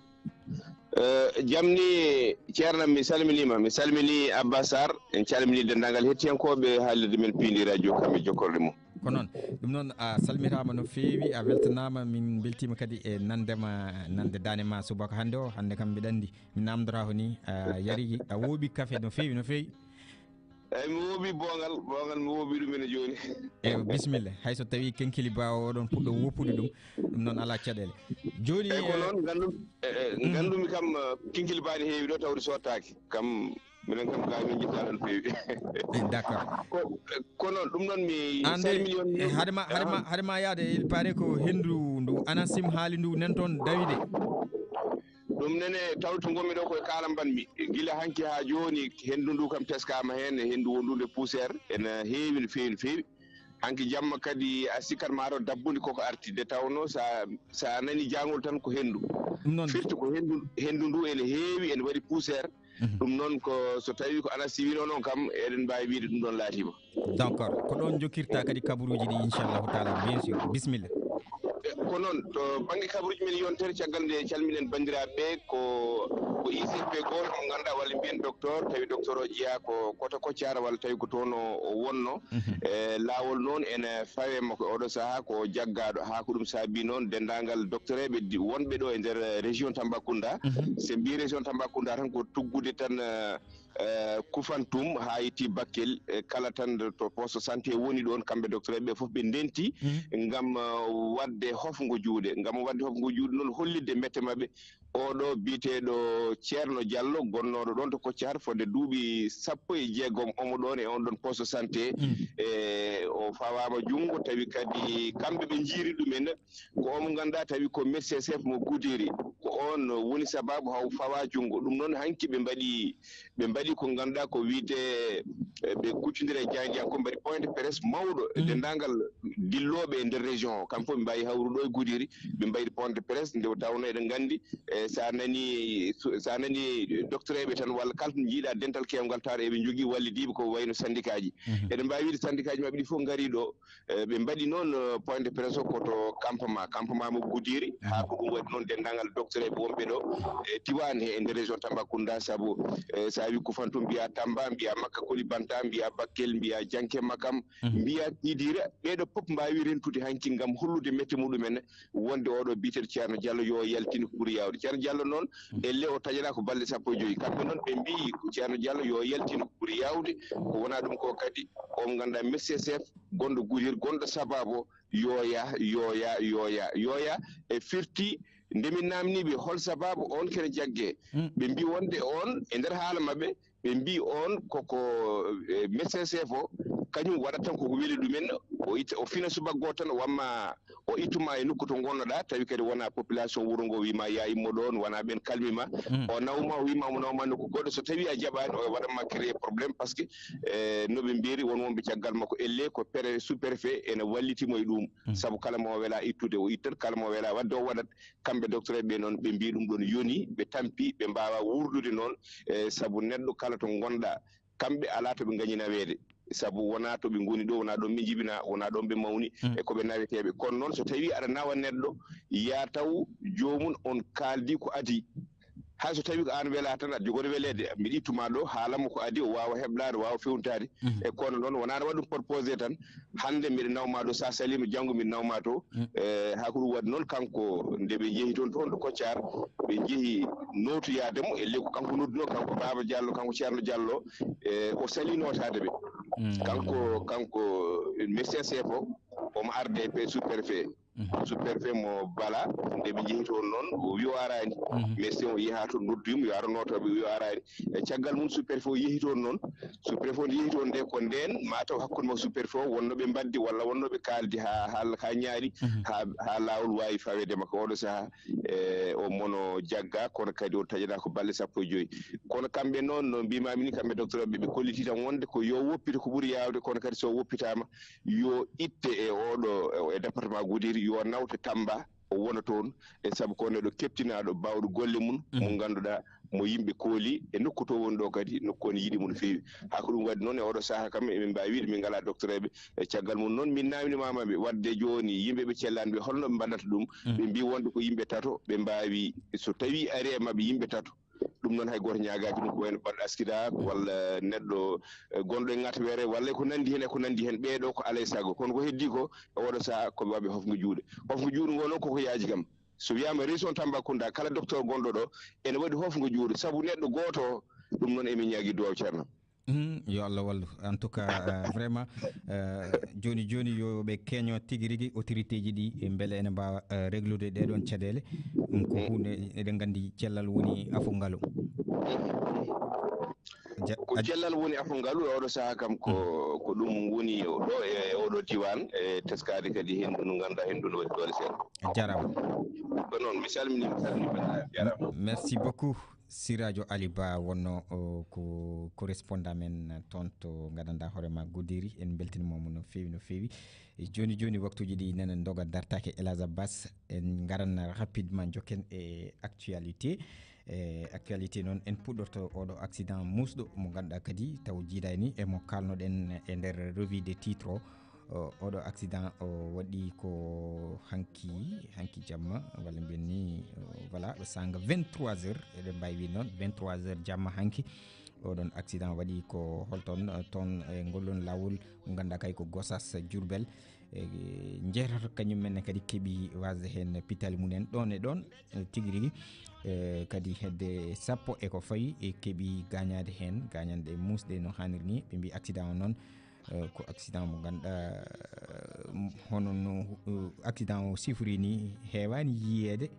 Eh, jam ni, Ceerno, mi salminiima. Mi salmini Abba Sarr. En calmini denndaangal hettiyankooɓe haalirde men piindi radio kamɓe jokkorɗe mum. Ko noon. Ɗum noon, a salmitaama no feewi, a weltanaama, min mbeltiima kadi e nande ma, nande daane ma subaka hannde o. Hannde kam mbiɗa anndi mi naamndoraa ko ni, a yari, a wooɓi kafe no feewi, no feewi. Eyi, mi wooɓi boongal, boongal mi wooɓi ɗum ene jooni. Eyo, bisimilla. Hay so tawii kenkili baawo oɗon puɗɗo woppude ɗum, ɗum noon alaa caɗeele. Jooni, eyi, ko eh, noon, nganndum-, e, e, mhm. Nganndumi kam, eh, kenkili baaɗi heewi ɗo, tawde sottaaki. Kam, minen kam, gaa min njiɗɗaa ɗon feewi. Eh, d'accord. Ko, eh, ko noon, ɗum noon mi An de, salmini on, eh, hade ma, hade ma, ah. Hade ma yaade, il paraît ko henndu ndu ANACIM haali ndu nen toon dawide. Ɗum nene, tawto ngonmi ɗo koye kaala mbanmi. Gila hanki haa jooni, henndu ndu kam teskaama heen, e henndu wondude poussière, ene heewi no feewi, no feewi. Hanki jamma kadi a sikkat ma to dabbude koko arti, nde tawno sa, sa nani jaangol tan ko henndu. Ɗum noon. Firti ko henndu, henndu ndu ene heewi, ene waɗi poussière. Mhm. Ɗum noon ko so tawii ko ANACIM wino noon kam, eɗen mbaawi wiyde ɗum ɗoon laatiima. D'accord. Ko ɗoon jokkirta kadi kabaruuji ɗi, inchallahu taala, bien sûr. Bisimilla. E, ko noon, to bannge kabaruuji men yontere, caggal nde calminen banndiraaɓe ɓe, ko, ko I C P gooto mo ngannduɗaa walla mbiyen docteur, tawi docteur o jeyaa ko Koto Koccaar walla tawi ko toon o, o wonno. Mhm. E, laawol noon ene fawe mo ko oɗo sahaa ko jaggaaɗo. Haa ko ɗum saabi noon denndaangal docteur eɓe di-, wonɓe ɗo e nder, eh, région Tambacounda. Mhm. Se mbiyi région Tambacounda tan ko tuggude tan, eh, eh, Koufantoum haa yetti Bakel, eh, kala tan to poste santé woni ɗoon, kamɓe docteur ɓe fof ɓe ndenti. Mhm. Ngam, eh, waɗde hofngo juuɗe. Ngam waɗde hofngo juuɗe noon, hollitde mette maɓɓe. Oɗo biyeteeɗo Ceerno Diallo, gonnooɗo ɗoon to Koccihar fodde duuɓi sappo e jeegom, omo ɗoon e oon ɗoon poste santé. Mhm. E o fawaama junngo, tawi kadi kamɓe ɓe njiiri ɗumen. Ko omo ngannduɗaa tawi ko médecin chef mo Guderi, ko oon woni sabaabu haw fawa junngo. Ɗum noon hanki ɓe mbaɗi, ɓe mbaɗi ko ngannduɗaa ko wiyde, eh, ɓe kuccondira e jaayndiyankooɓe, mbaɗi point de presse mawɗo e, mhm, denndaangal dillooɓe e nder région o. Kamɓe fof ɓe mbaawi hawrude ɗo e Guderi, ɓe mbaɗi point de presse nde tawno eɗen nganndi, eh, so a nani, so a nani docteur eɓe tan walla kala to njiiɗa dental keewngal tawa eɓe njogii wallidiiɓe ko wayno syndicat ji. Mhm. Eɗen mbaawi wiyde syndicat ji maɓɓe ɗi fof ngarii ɗo, Eh, ɓe mbaɗi noon, eh, point de presse o ko to campement, campement mo Gudiri. Mhm. Haa ko ɗum waɗi noon denndaangal docteur eɓe wonɓe ɗo, eh, diiwaan he e nder région Tambacounda, sabu, eh, so a wii Koufantoum mbiyaa Tamba, mbiyaa Makka Koulibantang, mbiyaa Bakel, mbiyaa Janke Makam, mhm, mbiyaa Kidira, ɓee ɗo fof mbaawi rentude hanki ngam hollude mette muɗumen wonde oɗo biyeteeɗo Ceerno Diallo yo yaltin ko ɓuri yaawde. Ceerno Diallo noon, mhm, elle o taƴanaa ko balɗe sappo e joy. Kamɓe noon ɓe mbii ko Ceerno Diallo yo yaltin ko ɓuri yaawde, ko wonaa ɗum ko kadi o mo ngannduɗaa médecin chef gonɗo Gudiri, gonɗo sabaabu o, yooya, yooya, yooya, yooya, e firti, Nde min naamnii ɓe hol sabaabu on kene jaggee, ɓe mbii wonde on e nder haala maɓɓe, ɓe mbii on koko, eh, médecin chef o, kañum waɗata tan koko weli ɗumen, o itta, o fina subaka gooto tan, o wamma, o ittuma e nokku to ngonnoɗaa, tawi kadi wona population wuro ngo wiima ya immo ɗoon, wona ɓen kalmima, o nawma, o wiima mo nawma nokku goɗɗo, so tawi a jaɓaani, o waɗanma créer problème, parce que, eh, no ɓe mbiyiri, won wonɓe caggal makko, elle ko pré-, sous-préfet ene wallitimo e ɗum, sabu kala mo wela ittude, o ittat, kala mo wela waɗde, o waɗat. Kamɓe docteur ɓe noon, ɓe mbii ɗum ɗoon yoni, ɓe tampi, ɓe mbaawa wuurdude noon, e sabu neɗɗo kala to ngonɗaa, kamɓe alaa to ɓe ngañi naweede, sabu wonaa to ɓe ngoni ɗo, wonaa ɗoon ɓe njibinaa, wonaa ɗoon ɓe mawni, e ko ɓe naweteeɓe. Kono noon, so tawii aɗa nawa neɗɗo, yaa taw joomum on kaaldi ko adii. Hay so tawii ko aan welaa tan, aɗa jogori weleede, mbiɗa ittuma ɗo, haalanmo ko adii, o waawa heɓlaade, o waawa fewntaade. E kono noon, wonaa aɗa waɗa ɗum proposé tan, hannde mbiɗa nawma ɗo, so a saliima, janngo mbiɗa nawma to. E, haa ko ɗum waɗi noon, kanko, nde ɓe njehi toon, toon ɗo Koccaar, ɓe njehi nootoyaade mo, e leydi ko kanko noddunoo, kanko Baaba Jallo, kanko Ceerno Jallo, e, o salii nootaade ɓe. Kanko, kanko, médecin chef o, omo arde pe sous-préfet. Sous-préfet mo Bala, nde ɓe njehi toon noon, o wi o araani. Mais si o yaha toon, noddu yum, yo aro nootooɓe, o wi o araani. E caggal mum, sous-préfet o yehi toon noon. Sous-préfet o nde yehi toon nde, ko ndeen ma taw hakkunde makko sous-préfet o, wonno ɓe mbaddi walla wonno ɓe kaaldi haa, haa, haa ñaari, haa, haa laawol waawi faweede makko. Oɗo sahaa, e, o mono jagga, kono kadi o taƴanaa ko balɗe sappo e joy. Kono kamɓe noon, no mbiimaami ni, kamɓe docteur ɓe, ɓe kolliti tan wonde ko yo woppito ko ɓuri yaawde, kono kadi so woppitaama, yo itte e oɗo, e département Goudiri, yo nawte Tamba, o wona toon, e sabu ko neɗɗo keptinaaɗo, baawɗo golle mum, mo ngannduɗaa, mo yimɓe kooli, e nokku to woni ɗo kadi, nokku on yiɗi mo no feewi. Haa ko ɗum waɗi noon, e oɗo sahaa kam, emin mbaawi wiide min ngalaa docteur ɓe. E caggal mum noon, min naamnimaama ɓe, waɗde jooni, yimɓe ɓe cellaani ɓe, holno ɓe mbaɗata ɗum? Ɓe mbii wonde ko yimɓe tato, ɓe mbaawi, so tawii ari e maɓɓe yimɓe tato, ɗum noon hay gooto ñaagaaki ɗum, ko wayno baɗɗo askida walla neɗɗo, eh, gonɗo e ŋatweere walla ko nanndi heen e ko nanndi heen, ɓee ɗoo ko alaa e sago. Kono ko heddii ko, e oɗo sahaa, ko ɓe waɗɓe hofngo juuɗe. Hofngo juuɗe ngo noon koko yaaji kam. So wiyaama région Tambacounda, kala docteur gonɗo ɗo, ene waɗi hofngo juuɗe, sabu neɗɗo gooto o, ɗum noon emin ñaagi duwaaw Ceerno. Mhm, yo Allah wallu. En tout cas, euh, vraiment, euh, jooni jooni yo ɓe keño tigi rigi autorité ji ɗi, e mbele ene mbaawa, euh, réglude ɗee ɗoon caɗeele. Ɗum ko huunde, eɗen nganndi cellal woni afo ngalu. Ja-, ko a- cellal woni afo ngalu e oɗo sahaa kam ko, ko ɗum woni o ɗo e, e oɗo diiwaan, e teskaade kadi henndu ndu ngannduɗaa henndu no waɗi doole seeɗa. A jaaraama. Ko noon, mi salminii, mi salminii banndiraaɓe, jaaraama. Merci beaucoup. Sirajo Ali Ba wonno o, ko correspondant men toon to ngadanɗaa hoore ma Goudiri. En mbeltiniima mo no feewi, no feewi. E jooni jooni waktuuji ɗi nana ndoga dartaake, Elhadj Abbas. En ngaran rapidement, njokken e actualité. E actualité noon, en puɗɗorto oɗo accident muusɗo mo ngannduɗaa kadi taw jiidaani e mo kaalnoɗen e nder revue de titre o. O, oɗo accident o waɗi ko hanki, hanki jamma, walla mbiyen ni, o, voilà, o sanga vingt-trois heures, eɗen mbaawi wiide noon, vingt-trois heures jamma hanki. Oɗon accident waɗi ko holton, eh, toon e ngol ɗon laawol, mo ngannduɗaa kay ko Gossas Diourbel. E, njeetato kañum men ne kadi keɓi wasde heen pitaali mum en ɗoon e ɗoon, eh, tigi rigi. Eh, kadi hedde sappo e ko fawi, e keɓi gaañaade heen, gaañanɗe muusɗe no haaniri ni. Ɓe mbii accident o noon, eh, ko accident mo ngannduɗaa, eh, hono no, eh, accident o sifori ni, heewaani yiyeede.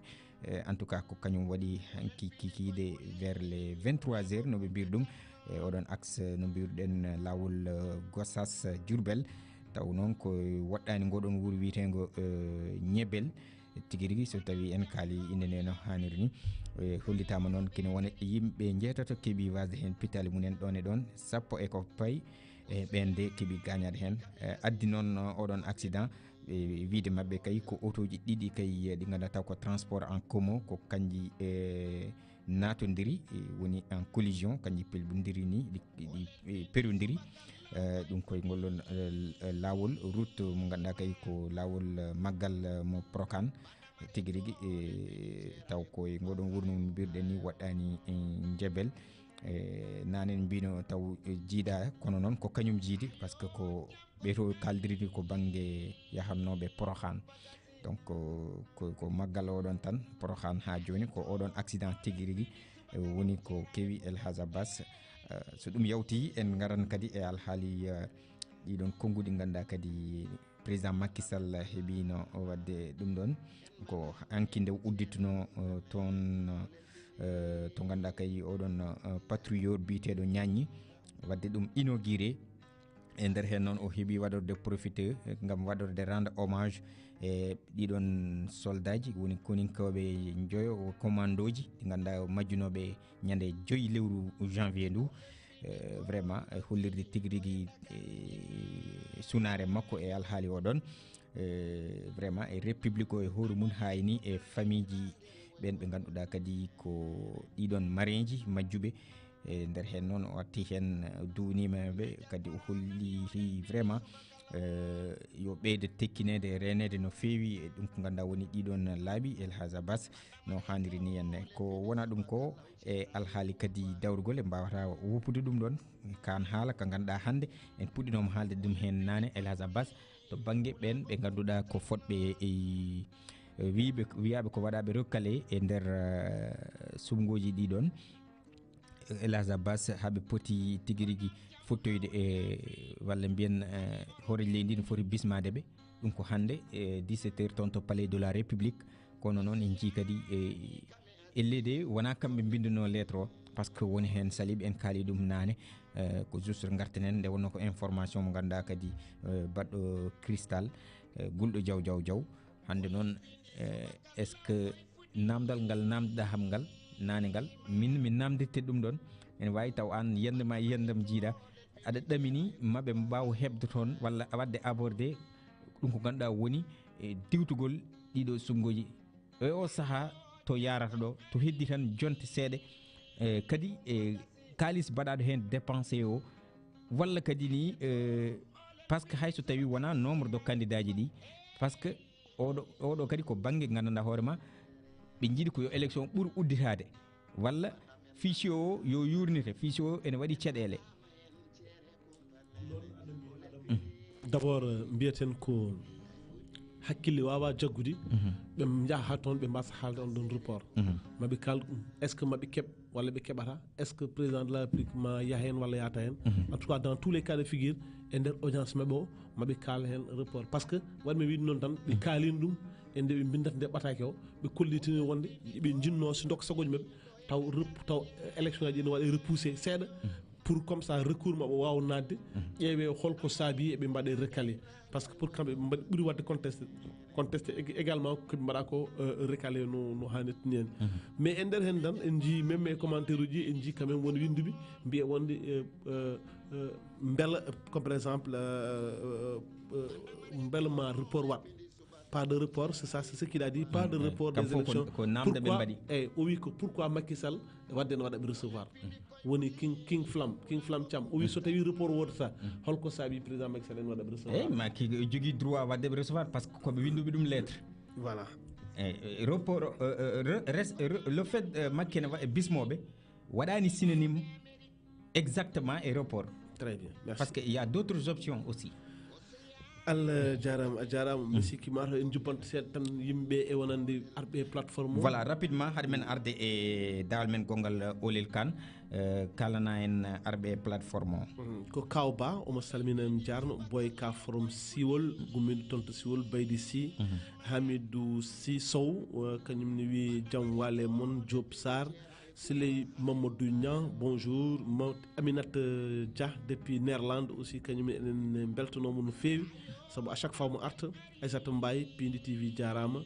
Eh, en tout cas, ko kañum waɗi hanki kikiiɗe vers les vingt-trois heures, no ɓe mbiyri ɗum. E oɗon axe, no mbiruɗen, laawol, eh, Gossas, eh, Diourbel. Taw noon ko woɗɗaani ngoɗon wuro wiyeteengo, eh, Ñebel. Tigi rigi, so tawii en kaali innde nde no haaniri ni. Eh, hollitaama noon kene wona yimɓe njeetato keɓi wasde heen pitaali mum en ɗoon e ɗoon, sappo e ko payi, e ɓeen de keɓi gaañaade heen. Eh, addi noon, eh, oɗon accident, e wiide maɓɓe kay ko otooji ɗiɗi kay, eh, ɗi ngannduɗaa taw ko transport en commun, ko kanji, eh, naatondiri, eh, woni en collision, kanji pelbondiri ni, ɗi, ɗi, eh, perondiri. Eh, ɗum koye ngol ɗon, eh, laawol route mo ngannduɗaa kay ko laawol, eh, maggal, eh, mo Procan. Tigi rigi, eh, taw koye ngoɗon wuro no mbirɗen ni woɗɗaani, eh, Njebel. Eh, naane en mbino taw, eh, jiidaa, kono noon ko kañum jiidi, par ce que ko ɓe to kaaldiri ni ko bannge yahannooɓe Porokhane. Donc, ko, ko, ko maggal oɗon tan, Porokhane haa jooni, ko oɗon accident tigi rigi, eh, woni ko kewi El Hadj Abbas. Eh, so ɗum yawti, en ngaran kadi e alhaali, eh, ɗiɗon konnguɗi ngannduɗaa kadi Président Macky Sall heɓino waɗde ɗum ɗon, ko hanki nde uddituno, eh, toon, eh, to ngannduɗaa kay oɗon, eh, patriote biyeteeɗo Ñaññi, waɗde ɗum inauguré. E nder heen noon, o heɓi waɗorde profité, eh, ngam waɗorde rendre hommage e ɗiɗon soldaaji, woni koninkooɓe njoyo, o commandooji, ɗi ngannduɗaa o majjunooɓe ñande joyi lewru janvier ndu. Eh, vraiment, eh, hollirde tigi rigi, eh, sunaare makko e alhaali o ɗon. Eh, vraiment, e république o e hoore mum haayni e famille ji ɓen ɓe ngannduɗaa kadi ko ɗiɗon marinji majjuɓe. E nder heen noon, o arti heen, eh, duwniima ɓe, kadi o holli vraiment, eh, yo ɓeyde tekkineede e reeneede no feewi e ɗum ko ngannduɗaa woni ɗiɗon laabi. El Hadj Abbas no haaniri ni henne. Ko wona ɗum ko e alhaali kadi dawrugol, en mbaawata woppude ɗum ɗon. Kaan haala ka ngannduɗaa hannde en puɗɗinooma haalde ɗum heen naane, El Hadj Abbas, to bannge ɓeen ɓe ngannduɗaa ko fotɓe e, e wiyɓe, wiyaaɓe ko waɗaaɓe recalé e nder, eh, suɓngooji ɗi ɗon. El Hadj Abbas, haa ɓe poti tigi rigi fottoyde e, walla mbiyen, eh, hooreejo leydi ndi no foti bismaade ɓe. Ɗum ko hannde, eh, dix-sept heures toon to Palais de la République. Kono noon en njii kadi, eh, ellee de wonaa kamɓe mbinnduno lettre o, par ce que woni heen saliiɓe, en kaali ɗum naane, eh, ko juste ngarten heen, nde wonnoo ko information mo ngannduɗaa kadi, eh, baɗɗo cristal, eh, gulɗo jaw jaw jaw. Hannde noon, eh, est-ce que naamndal ngal naamnduɗaa kam ngal, naane ngal, min mi naamnditte ɗum ɗon, ene waawi taw aan yiyannde ma e yiyannde am njiiɗaa, aɗa ɗamini ma ɓe mbaaw heɓde toon walla waɗde abordé ɗum ko ngannduɗaa woni, eh, diwtugol ɗiɗo suɓngooji. E o sahaa to yaarata ɗo, to heddi tan jonte seeɗa, eh, kadi, eh, kaalis baɗaaɗo heen dépensé o, walla kadi ni, eh, par ce que hay so tawii wonaa nombre de candidat ji ɗi, par ce que oɗo, oɗo kadi ko bannge nganndanɗaa hoore ma, ɓe njiɗi ko yo élection ɓur udditaade, walla fichier o yo yuurnite, fichier o ene waɗi caɗeele. D'abord, eh, mbiyaten ko hakkille waawa jaggude, ɓe njaha haa toon, ɓe mbasa haalde on ɗon report. Maɓe kaal, est-ce que maɓe keɓ walla ɓe keɓata? Est-ce que président de la République ma yaha heen walla yahata heen? En tout cas, dans tous les cas de figure, e nder audience maɓɓe o, maɓe kaal heen report. Par ce que waɗi mi wiide noon tan, ɓe kaalino ɗum e nde ɓe mbinndata nde ɓataake o, ɓe kollitini wonde ɓe njinnoo si ndokka sagooji maɓɓe, taw rep-, taw élection aji ɗi no waɗa repoussé seeɗa, pour comme ça recours maɓɓe waawa naatde, ƴeewee holko saabii eɓe mbaɗa recalé. Par ce que pour kamɓe ɓe mbaɗi, ɓuri waɗde contesté, contesté, également ko ɓe mbaɗa ko, euh, recalé no, no haanirta ni en. Mais e nder heen tan en njii même e commentaire uji, en njii quand même won winnduɓe mbiya wonde, euh, euh, euh, mbela, comme par exemple, euh, euh, euh, mbela ma report waɗ. Pas de report, c'est ça, c'est ce qu'il a dit, pas de report des élections. Pourquoi? Eh, o wi ko pourquoi Macky Sall waɗde no waɗa ɓe recevoir. Woni King, King Flam, King Flam Thiam. O wi so tawi report wodata, holko saabi président Macky Sall ene waɗa ɓe recevoir? Eyyi, Macky jogii droit waɗde ɓe recevoir parce que ko ɓe winnduɓe ɗum lettre. Voilà. Eyyi, report, euh, euh, re-, res-, re-, le fait, euh, Macky ne wa-, bismoɓe, waɗani synonyme exactement e report. Très bien, merci. Parce que il y a d'autres options aussi. Allah jaaraama, a jaaraama. Mi sikki ma to en jubbanto seeɗa tan yimɓe e wonande arɓe e plateforme o. Voilà, rapidement, haade men arde e dawal men gonngal, Olel Kane, eh, kaalana en arɓe e plateforme o. Mhm. Ko Kaw Ba, omo salmina, en jaarno, Boy Ka from Siwol, gummiiɗo toon to Siwol, Baydi Sy, Hamidou Sy Sow, eh, kañum ne wiyi jam waale mon, Diop Sarr, Siley Mamadou Niang, bonjour. Ma-, Aminata Dia depuis Néerlande aussi, kañum enen mbeltanooma no feewi, sabu à chaque fois mo arta. Aissata Mbaye, Pindi T V jaaraama.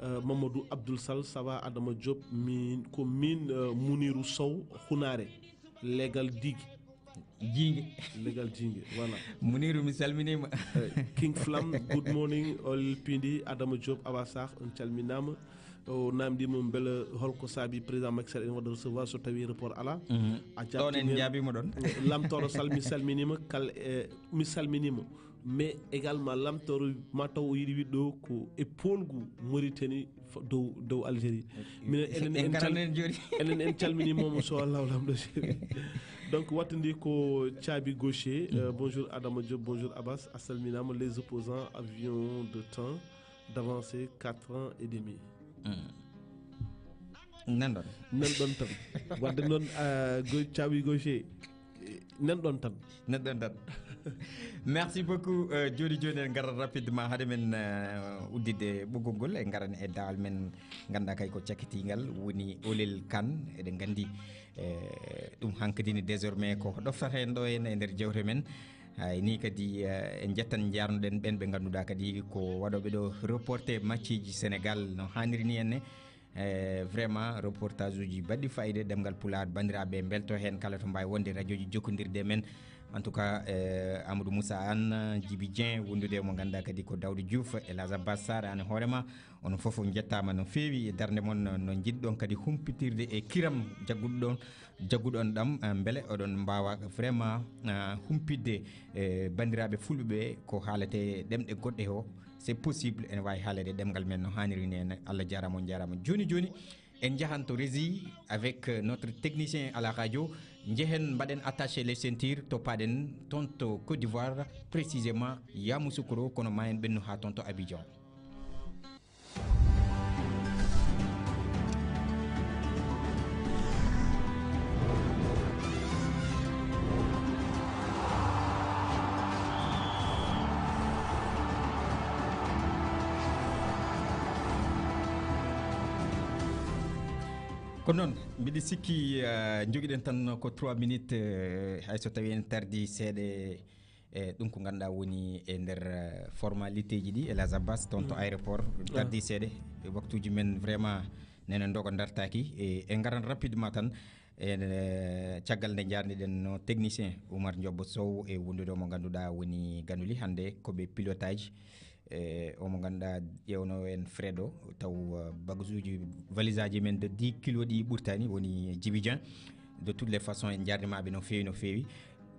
Euh, Mamadou Abdoul Sall, ça va, Adama Diop, min, ko min, euh, Mounirou Sow, Hunaare, Legal Digi. Jiinge. Legal Jiinge, voilà. Mounirou, mi salminiima. Eh, King Flam, good morning, Olel Pindi, Adama Diop, Awa Sarr, on calminaama. O naamndiima mbele holko saabi président Macky Sall ene waɗa recevoir so tawii report alaa. Mhm. A ɗon en jaabtiima. Njaabiima ɗon. Lamtooro Sall, mi salminiima, kal, eh, mi salminiima. Mais également lamtooro ma taw o yiɗi wiɗɗo ko e poolgu Mauritanie fa-, dow, dow Algérie. Minen enen en cal-, enen en calminiima mo so Allahu lamɗo. Donc wattandi ko Caabi Gaucher. Euh, bonjour Adama Diop, bonjour Abbas, a salminaama. Les opposants avions de temps d'avancer quatre ans et demi. Hmm. Nanɗon. Nanɗon tan. Wadde noon, ah, go-, Caabi Gaucher, eh, nanɗon tan. Nanɗon tan. Merci beaucoup. Joni joni en ngarat rapidement hade men uddide ɓoggol ngol, en ngaran e dawal men, ngannduɗaa kay ko cakkitingal woni Olel Kan. Eɗen nganndi ɗum hankadini désormais ko ɗoftata en ɗo henna e nder jewte men. Hay ni kadi en njettan njarnuɗen ɓen ɓe ngannduɗaa kadi ko waɗooɓe ɗo reporté match ji Sénégal no haaniri ni henne. E vraiment reportage uji baɗɗi fayida ɗemngal Pulaar, banndiraaɓe mbelto heen kala to mbaawi wonde radio ji jokkondirde men. En tout cas, e Amadou Moussa Anne, Djibi Dieng, wondude mo ngannduɗaa kadi ko Daouda Diouf, Elhadj Abbas Sarr, aan e hoore ma, onon fof on njettaama no feewi e darnde mon no njiɗɗon kadi humpitirde e kiram jagguɗo ɗon, jagguɗo on ɗam, mbele oɗon mbaawa vraiment humpitde e banndiraaɓe fulɓe ɓe ko haalete ɗemɗe goɗɗe o. C'est possible, ene waawi haalede ɗemngal men no haaniri ni henne. Allah jaaraama, on njaaraama. Joni joni en njahan to régie avec notre technicien à la radio. Njehen mbaɗen attaché les ceintures, toppaɗen toon to Côte d'Ivoire, précisément Yamoussoukro, kono ma en ɓennu haa toon to Abidjan. Ko noon, mbiɗa sikki, eh, njogiɗen tan ko trois minutes, eh, hay so tawii en tardii seeɗa, eh, ɗum ko ngannduɗaa woni e nder, eh, formalité ji ɗi, Elhadj Abbas, toon to aéroport, tardii seeɗa, e waktuuji men vraiment nene ndoga dartaaki, e, en ngaran rapidement tan, e, eh, caggal nde njaarniɗen no technicien Oumar Ndiobbo Sow e wondude mo ngannduɗaa woni Ganuli hannde ko ɓe pilotage. E, omo ngannduɗaa ƴeewno en frais o, taw, uh, bagages uji, valise aji men de dix kilos ɗi ɓurtani, woni Djibi Dieng. De toutes les façons, en njaarnimaɓe no feewi, no feewi.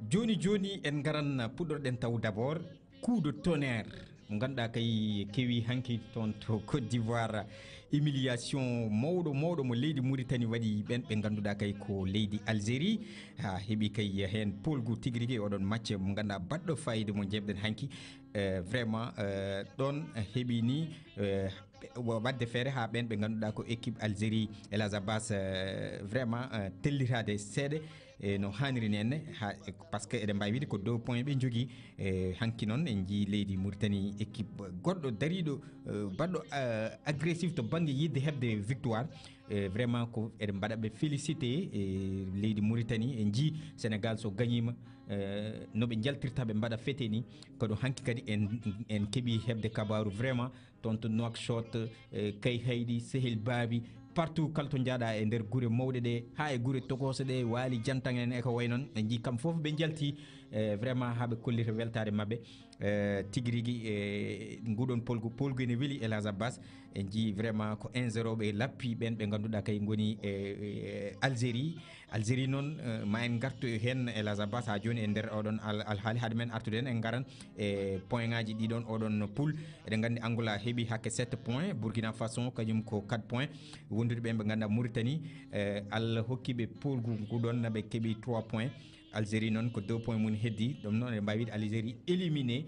Joni joni en ngaran puɗɗorɗen taw d'abord coup de tonnerre. Mo ngannduɗaa kay kewi hanki toon to Côte d'Ivoire, humiliation mawɗo mawɗo mo leydi Mauritanie waɗi ɓen ɓe ngannduɗaa kay ko leydi Algérie. Ha heɓi kay heen polgu tigi rigi oɗon match mo ngannduɗaa baɗɗo fayida mo njeɓɗen hanki. Eh, vraiment, eh, ɗon heɓi ni, eh, wa-, waɗde feere haa ɓeen ɓe ngannduɗaa ko équipe Algérie, Elhadj Abbas, eh, vraiment, eh, tellitaade seeɗa, eh, no haaniri ni henne, ha, eh, parce que eɗen mbaawi wiide ko deux points ɓe njogii, eh, hanki noon en njii leydi Mauritanie équipe goɗɗo dariiɗo, eh, baɗɗo, eh, agressif to bannge yiɗde heɓde victoire. Eh, vraiment ko eɗen mbaɗa ɓe félicité, eh, leydi Mauritanie, en njii Sénégal so gañiima, eh, no ɓe njaltirta ɓe mbaɗa fete ni, kono hanki kadi en, en keɓi heɓde kabaaru vraiment toon to Nouakchott, eh, Kayhayɗi, Sehel Baabi, partout kala to njaaɗa e nder gure mawɗe ɗe, haa e gure tokose ɗe, Waali Jantan en e ko way noon, en njii kam fof ɓe njalti, eh, vraiment haa ɓe kollita weltaare maɓɓe. Eh, tigi rigi, eh, nguɗon polgu, polgu ene weli Elhadj Abbas. En njii vraiment ko un zéro ɓe lappi ɓeen ɓe ngannduɗaa kay ngoni e, e Algérie. Algérie noon, eh, ma en ngartu heen Elhadj Abbas haa jooni e nder oɗon al-, alhaali. Hade men artude heen en ngaran e point ngaji ɗiɗon oɗon poule. Eɗen nganndi Angola heɓi hakke sept points, Burkina Faso kañum ko quatre points. Wondude ɓeen ɓe ngannduɗaa Mauritanie, eh, Allah hokki ɓe polgu nguɗon na ɓe keɓi trois points. Algérie noon ko deux points mum heddi. Ɗum noon eɗen mbaawi wiide Algérie éliminé.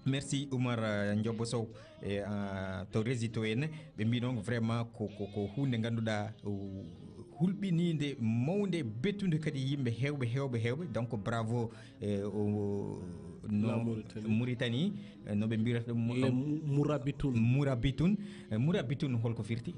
Merci Oumar, eh, Ndiobbo Sow, e, ah, to régie to en. Ɓe mbi noon vraiment ko, ko, ko huunde ngannduɗaa, uh, hulɓiniinde, mawnde, bettunde kadi yimɓe heewɓe, heewɓe, heewɓe. Donc bravo, eh, o, no La Mauritanie. Mauritanie, eh, no ɓe mbirata ɗum, Les Mou-, Mourabitoun. Mourabitoun. Eh, Mourabitoun holko firti?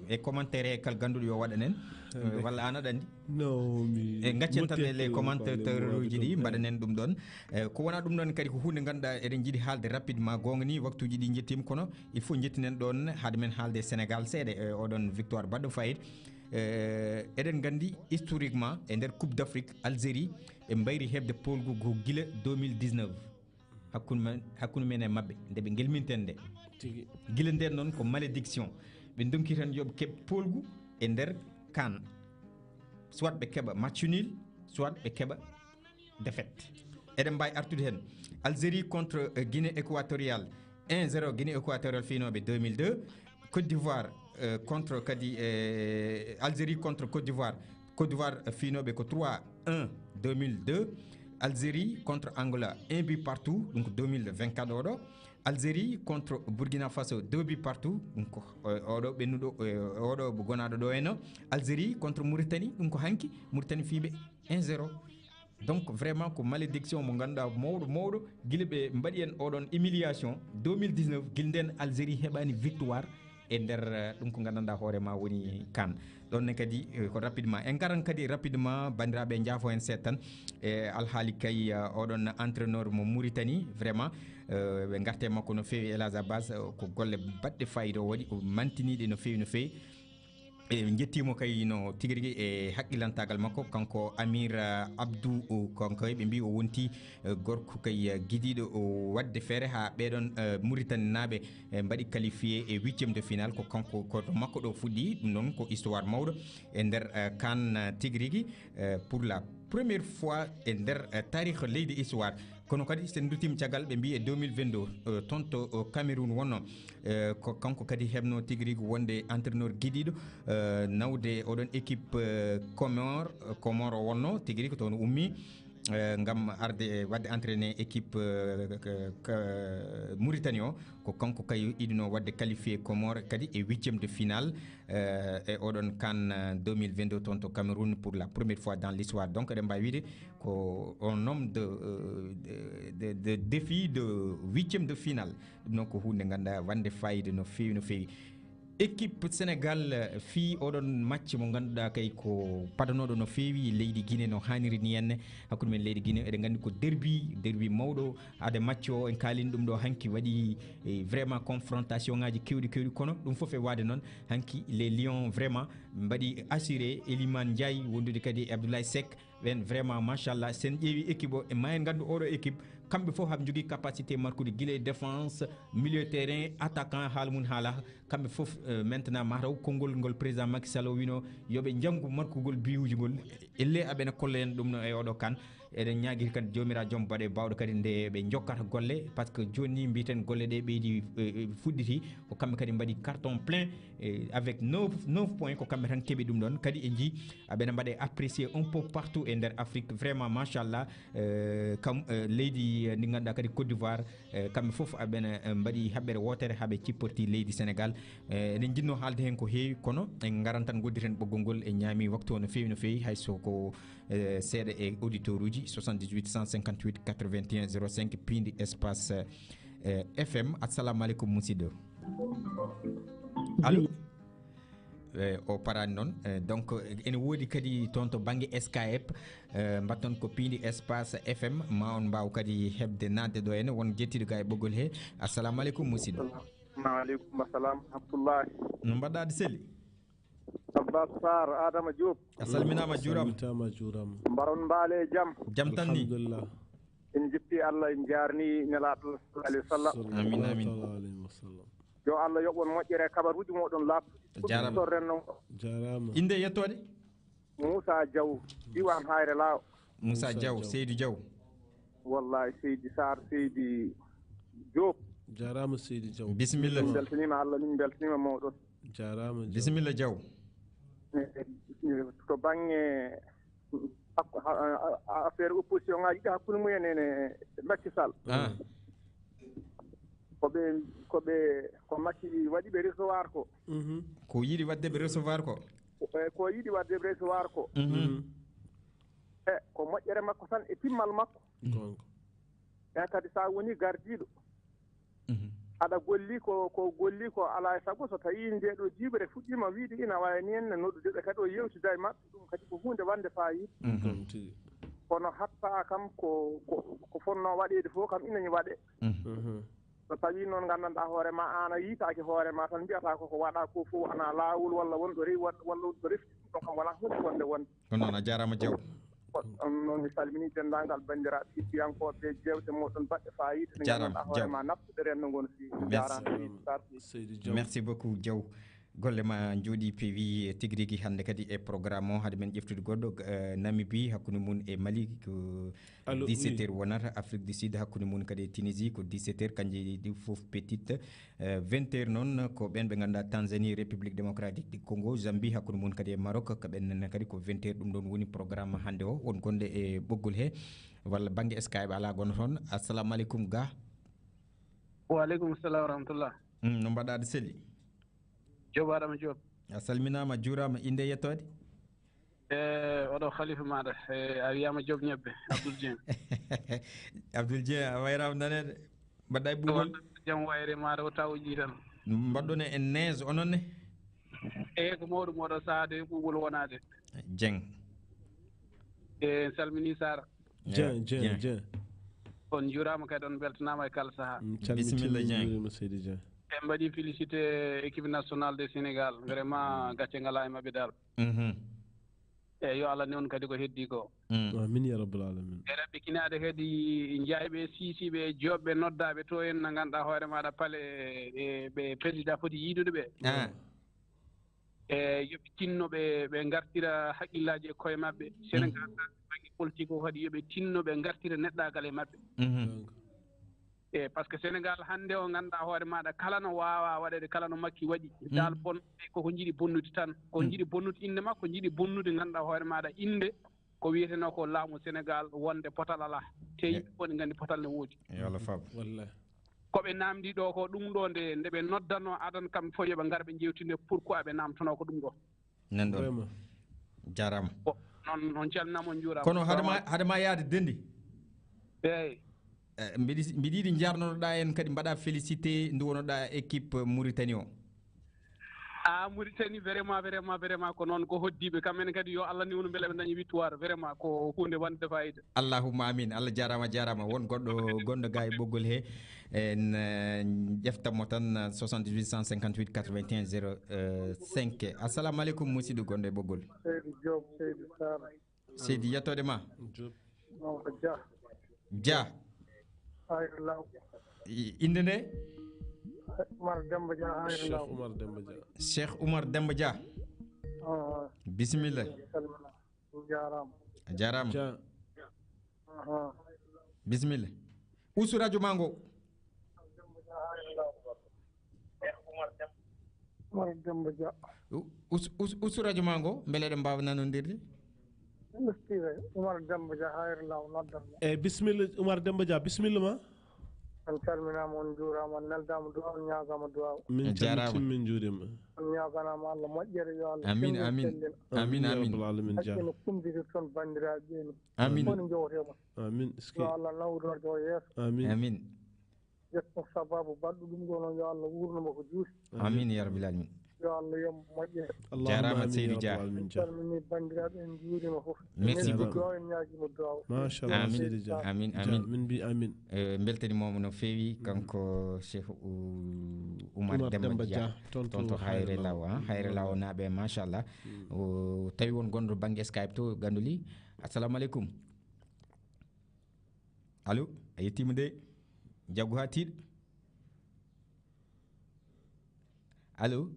E commentaire he kala gannduɗo yo waɗan en, eh, walla aan aɗa anndi? No, mi E gaccen tan moƴƴi les hakkillaji commentateurs uji ɗi, mbaɗanen ɗum ɗon. Eh, ko wona ɗum ɗon kadi ko huunde ngannduɗaa eɗen njiɗi haalde rapidement, goonga ni waktuuji ɗi njettiima, kono il faut njettinen ɗon hade men haalde Sénégal seeɗa e oɗon victoire baɗɗo fayida. Eh, eɗen nganndi historiquement e nder Coupe d'Afrique, Algérie ɓe mbayri heɓde polgu go gila deux mille dix-neuf. Hakkunde men, hakkunde men e maɓɓe, nde ɓe ngelminten nde. Tigi. Gila nden noon ko malédiction. Ɓe ndonki tan yo ɓe keɓ polgu e nder CAN. Soit ɓe keɓa match nul, soit ɓe keɓa défaite. Eɗen mbaawi artude heen. Algérie contre, euh, Guinée équatoriale, un zéro Guinée équatoriale fiinooɓe deux mille deux. Côte d'Ivoire, euh, contre kadi, euh, Algérie contre Côte d'Ivoire. Côte d'Ivoire, euh, fiinooɓe ko trois un deux mille deux. Algérie contre Angola, un but partout, donc deux mille vingt-quatre oɗo. Algérie contre Burkina Faso, deux buts partout, donc, euh, oɗo ɓennuɗo, euh, oɗo gonaaɗo ɗo henna. Algérie contre Mauritanie, ɗum ko hanki, Mauritanie fiiɓe un zéro. Donc vraiment ko malédiction mo ngannduɗaa mawɗo mawɗo, gila ɓe mbaɗi en oɗon humiliation deux mille dix-neuf, gila nden Algérie heɓaani victoire e nder, eh, ɗum ko nganndanɗaa hoore ma woni CAN. Ɗon ne kadi, eh, ko rapidement. En ngaran kadi rapidement, banndiraaɓe, njaafo en seeɗa tan. E alhaali kay, eh, oɗon entraîneur mo Mauritanie, vraiment, eh, ɓe ngarte makko no feewi, El Hadj Abbas, eh, ko golle baɗɗe fayida o waɗi, o mantiniiɗe no feewi, no feewi. E, en njettiimo kay no tigi rigi e haqqilantaagal makko, kanko Amir, eh, Abdou, o, kanko ɓe mbi o wonti, eh, gorko kay, eh, gidiiɗo o waɗde feere haa ɓeɗon, eh, Mauritanie naaɓe, eh, mbaɗi qualifié e huitième de finale, ko kanko, ko to makko ɗo fuɗɗi, ɗum noon ko histoire mawɗo e nder, eh, CAN, eh, tigi rigi, eh, pour la première fois e nder, eh, taarikh leydi histoire. Kono kadi, so en nduttiima caggal, ɓe mbi e deux mille vingt-deux, eh, toon to, eh, Cameroun wonno, eh, ko kanko kadi heɓno tigi rigi wonde entraîneur gidiiɗo, eh, nawde oɗon équipe, eh, Comore, eh, Comore o wonno tigi rigi ko toon ummi, eh, ngam arde e waɗde entraîné équipe, eh, k-, k-, Mauritanie o. Ko kanko kay yiɗuno waɗde qualifié Comore kadi e huitième de finale, eh, e oɗon CAN, eh, deux mille vingt-deux toon to Cameroun pour la première fois dans l'histoire. Donc, eɗen mbaawi wiide ko un homme de, euh, de, de, de défi de huitième de finale. Ɗum noon ko huunde ngannduɗaa wonde fayida no feewi, no feewi. Équipe Sénégal, euh, fii oɗon match mo ngannduɗaa kay ko padanooɗo no feewi leydi Guinée no haaniri ni henne. Hakkunde men leydi Guinée, eɗen nganndi ko derby, derby mawɗo. Ade match o en kaalini ɗum ɗo hanki waɗi, eh, vraiment confrontation ngaji kewɗi kewɗi, kono ɗum fof e waade noon hanki les Lions vraiment mbaɗi assuré Elimane Ndiaye wondude kadi e Abdoulaye Seck. Ɓen vraiment, machallah, sen ƴeewi équipe o, e ma en nganndu oɗo équipe, kamɓe fof haɓe njogii capacité markude gila e défense, milieu terrain, attaquant, haala mum haala. Kamɓe fof, eh, maintenant, mataw konngol ngol président Macky Sall o wino yo ɓe njanngu markugol biyuuji ngol. Elle aɓena kolla en ɗum no e oɗo CAN. Eɗen ñaagiri kadi Joomiraaɗo Joom baɗe baawɗo kadi nde ɓe njokkata golle, parce que jooni ni mbiten golle ɗe ɓeydi, eh, eh, fuɗɗiti. Ko kamɓe kadi mbaɗi carton plein, eh, avec neuf, neuf points, ko kamɓe tan keɓi ɗum ɗon. Kadi en njii aɓena mbaɗe apprécié un peu partout e nder Afrique. Vraiment, machallah, eh, kam, eh, leydi, eh, ndi ngannduɗaa kadi Côte d'Ivoire, eh, kamɓe fof aɓena, eh, mbaɗi haɓɓere wootere haa ɓe cipporti leydi Sénégal. Eh, eɗen njiɗno haalde heen ko heewi, kono en ngaran tan ngodditen ɓoggol ngol, en ñaami waktu o no feewi, no feewi, hay so ko, eh, seeɗa e auditeur uji. Soixante-dix-huit cent cinquante-huit quatre-vingt-un zéro cinq piindi espace, eh, F M. Assalamu aleykum, musidɗo. Allo? Eh, o paraani noon. Eh, donc, eh, ene woodi kadi toon to bannge Skype, eh, mbatton ko piindi espace F M, ma on mbaaw kadi heɓde naatde ɗo henne. Won jettiiɗo ga e ɓoggol he. Assalamu aleykum, musidɗo. Maaleykum assalam, Abdullahi. No mbaɗɗaa, aɗa selli? Abbas Sarr, Adama Diop. A salminaama, a juuraama. Salmitaama, juuraama. Mbaron mbaale e jam. Jam tan ni. Alhamdulillah. En njetti Allah, en njaarni Nelaaɗo sallallahu alayhi wa sallam. Amiin, amiin. Sallallahu alayhi wa sallam. Yo Allah yoɓ on moƴƴere e kabaruuji mooɗon laaɓtuɗi. A jaaraama. Ɗum renndo ngo. Jaaraama. Innde e yettoode? Moussa Diaw, diiwaan Hayre Laaw. Moussa Moussa Diaw, Diaw. Seydi Diaw. Wallahi, Seydi Sarr, Seydi Diop. Jaaraama, Seydi Diaw. Bisimilla. Min mbeltaniima Allah, min mbeltaniima mawɗon. Jaaraama, Diaw. Bisimilla, Diaw. Eh, eh, to bannge hakku-, ha-, ha-, ha-, affaire opposition ngaaji ɗi hakkunde mumen e, e Macky Sall. Ah. Ko ɓe, ko ɓe, ko Macky waɗi ɓe recevoir ko. Mhm. Ko yiɗi waɗde ɓe recevoir ko? Ko, eh, ko yiɗi waɗde ɓe recevoir ko. Mhm. Mhm. E ko moƴƴere makko tan e timmal makko. Mhm. Goonga. E kadi sa woni gardiiɗo, mhm, aɗa golli ko, ko golli ko alaa e sago, so tawii ndee ɗoo jiiɓre fuɗɗiima wiide ina waawi ni en noddude ɓe kadi o yeewtida e maɓɓe, ɗum kadi ko huunde wonde faayiida. Mhm. Ɗum tigi. Kono hatta kam ko, ko, ko fotnoo waɗeede fof kam ina waɗee. Mhm. Mhm. So tawii noon nganndanɗaa hoore ma, aan a yiytaake hoore ma tan, mbiyataa ko ko waɗaa ko fof ana laawol walla won ɗo rewi, walla won ɗo refti, ɗum ɗon kam wonaa huunde wonde wonde. Ko noon, a jaaraama Jaw. Ko ɗum noon, mi salminii denndaangal banndiraaɓe hettiyankooɓe jeewte mooɗon baɗɗe faayiida, ɗe nganndanɗaa hoore ma, naftude renndo ngo no feewi. Merci. Jaaraama seydi Sarr. Seydi Jaw. Merci beaucoup, Jaw. Golle ma njooɗii, peewi tigi rigi. Hannde kadi e programme o, hade men ƴeftude goɗɗo, eh, Namibie hakkunde mum e Mali, ko allo, dix-sept heures wonata. Afrique du Sud hakkunde mum kadi e Tunisie ko dix-sept heures, kanji ɗi fof petit. Eh, vingt heures noon, ko ɓeen ɓe ngannduɗaa Tanzanie, République Démocratique du Congo, Zambie, hakkunde mum kadi e Maroc, ko ɓeen nene kadi ko vingt heures. Ɗum ɗoon woni programme hannde o, won gonɗo e ɓoggol he, walla bannge Skype alaa gonɗo toon. Assalamu aleykum, ga. Wa aleykum salam wa rahmatullah. Mm, no mbaɗɗaa, aɗa selli? Joop Adama Joop. A salminaama, a juuraama. Innde e yettoode? E oɗo khalifa maɗa, e a wiyama Job Ñebbe, Abdoul Dieng. Abdoul Dieng, a wayraama naneede. Mbaɗɗa e ɓuuɓol? Jam wayre maɗa o taw ji tan. Mbaɗɗon e neige onon ne? E ko mawɗo moɗo sahade ɓuuɓol wonade. Dieng. E salmini Sara. Dieng, Dieng, Dieng. On njuuraama kadi, on mbeltanaama e kala sahaa. Bisimilla, Dieng. Seydi Dieng. En mbaɗi félicité équipe nationale de Sénégal. Vraiment, gacce ngalaa e maɓɓe dal. Mhm. E yo Allah newnu kadi ko heddi ko. Mm. Amin ya rabbal alamin. E raɓɓikinaade kadi jayɓe, siisiiɓe, joɓɓe, noddaaɓe to en, na ngannduɗaa hoore maaɗa pale, e ɓe président foti yiidude ɓe. Ah. E yo ɓe tinno ɓe, ɓe ngartira haqqillaaji e koye maɓɓe. Sénégal, bannge politique o kadi, yo ɓe tinno ɓe ngartira neɗɗaagal e maɓɓe. Mhm. E par ce que Sénégal hannde o, ngannduɗaa hoore maaɗa, kala no waawa waɗeede, kala no makki waɗi, dal bon, koko njiɗi bonnude tan. Ko njiɗi bonnude innde makko, ko njiɗi bonnude, ngannduɗaa hoore maaɗa, innde ko wiyetenoo ko laamu Sénégal, wonde potal alaa. Te yimɓe fof ne nganndi potal ne woodi. Yo Allah faabo. Wallahi. Ko ɓe naamndi ɗo ko ɗum ɗo, nde, nde ɓe noddanoo adan kamɓe fof yo ɓe ngar ɓe njeewtinde pourquoi ɓe naamtonoo ko ɗum ɗo. Nan ɗon. Vraiment. Jaaraama. Ko noon, on calminaama, on njuuraama. Kono hade ma, hade ma yaade Dendi. Eeyi. Eh, mbiɗi, mbiɗi yiɗi njarnoɗoɗaa en kadi, mbaɗa félicité ndu wonoɗaa équipe Mauritanie o. Ah, Mauritanie, vraiment, vraiment, vraiment, ko noon, ko hoddiiɓe. Kamɓe ne kadi, yo Allah newnu mbele ɓe ndaña victoire. Vraiment, ko huunde wonde fayida. Allahumma amin. Allah jaaraama, jaaraama. Won goɗɗo gonɗo ga e ɓoggol he. En, eh, ƴeftan mo tan, eh, soixante-dix-huit cent cinquante-huit quatre-vingt-un zéro cinq. Assalamu aleykum, musidɗo gonɗo e ɓoggol. Seydi Diop, Seydi Sarr. Seydi, yettoode ma. Diop. Non, ko Dia. Dia. Hayre Law. I-, innde nde? Umar Demba Dia, Hayre Law. Cheikh Umar Demba Dia. Cheikh Umar Demba Dia. Ah. Bisimilla. Salmina. On njaaraama. A jaaraama. Dia. Aha. Bisimilla. Usu radio ma ngo. Umar Demba Dia. U-, us-, us-, usu radio ma ngo, mbele eɗen mbaawa nanondirde. Usti kay, Umar Demba Dia, Hayre Law, noddan mo. Eyi, bisimilla, Umar Demba Dia, bisimilla ma. On calminaama, on njuuraama, on neldaama duwaaw, on ñaagaama duwaaw. Min calmitima, min njuuriima. On ñaaganaama Allah moƴƴere, yo Allah. Amin, amin. Amin, amin. Ya rabbal alamin, Dia. Hakkee no kumbitirton banndiraaɓe ɓe ni. Amin. Woni njowtee mo. Amin. Yo Allah nawru radio o yeeso. Amin. Amin. Ƴetto sababu baɗɗo ɗum ɗo noon, yo Allah wuurnu mo ko juuti. Amin ya rabbil alamin. Yo Allah yom moƴƴere. Allahumma amin ya rabbal alamin. Min calmini banndiraaɓe, en njuuriima fof. Merci beaucoup. Duwaaw, en ñaagiima duwaaw. Machallah, amin. Seydi Dia. Amin, amin. Min mbi amin. Eh, mbeltaniima mo no feewi, kanko Cheikh U-, Umar Demba Dia. Toon to Hayre Law, ha? Hayre Law naaɓe, machallah. O tawi won gonɗo bannge Skype to, Ganduli. Assalamu aleykum. Allo, a yettiima de. Jaggu haa tiiɗa. Allo.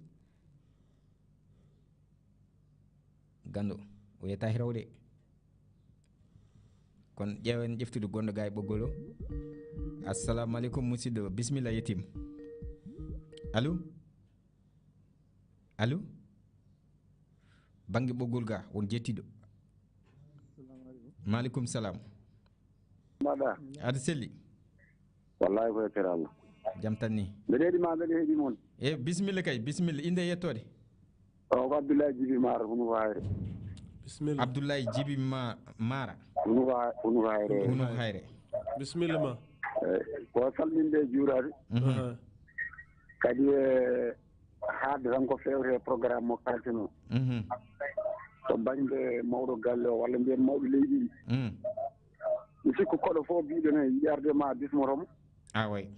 Ganndo, o yettaaki rawde. Kono ƴeewen ƴeftude gonɗo ga e ɓoggol o. Assalamu aleykum, musidɗo. Bisimilla, yettiima. Allo? Allo? Bannge ɓoggol ga, won jeettiiɗo. Assalamu aleykum. Maaleykum salam. Mbaɗa? Aɗa selli? Wallahi ko yettere Allah. Jam tan ni. Mbeɗa heɗi ma, mbeɗa heɗi mon. E, bisimilla kay, bisimilla. Innde e yettoode? O ko Abdoulaye Djiby Mara, Hunuko Hayre. Bisimilla. Abdoulaye Djiby Ma-, Mara. Hunuko Ha-, Hunuko Hayre. Hunuko Hayre. Bisimilla ma. Eh, ko salminde e juuraade. Mhm. Aha. Kadi e haadde tan ko feewte e programme mo kalten o. Mhm. To bannge mawɗo galle o, walla mbiyen mawɗo leydi ndi. Mm. Mi sikku koɗo fof biiɗo ne yiɗi arde ma bismoto mo. Ah, oui.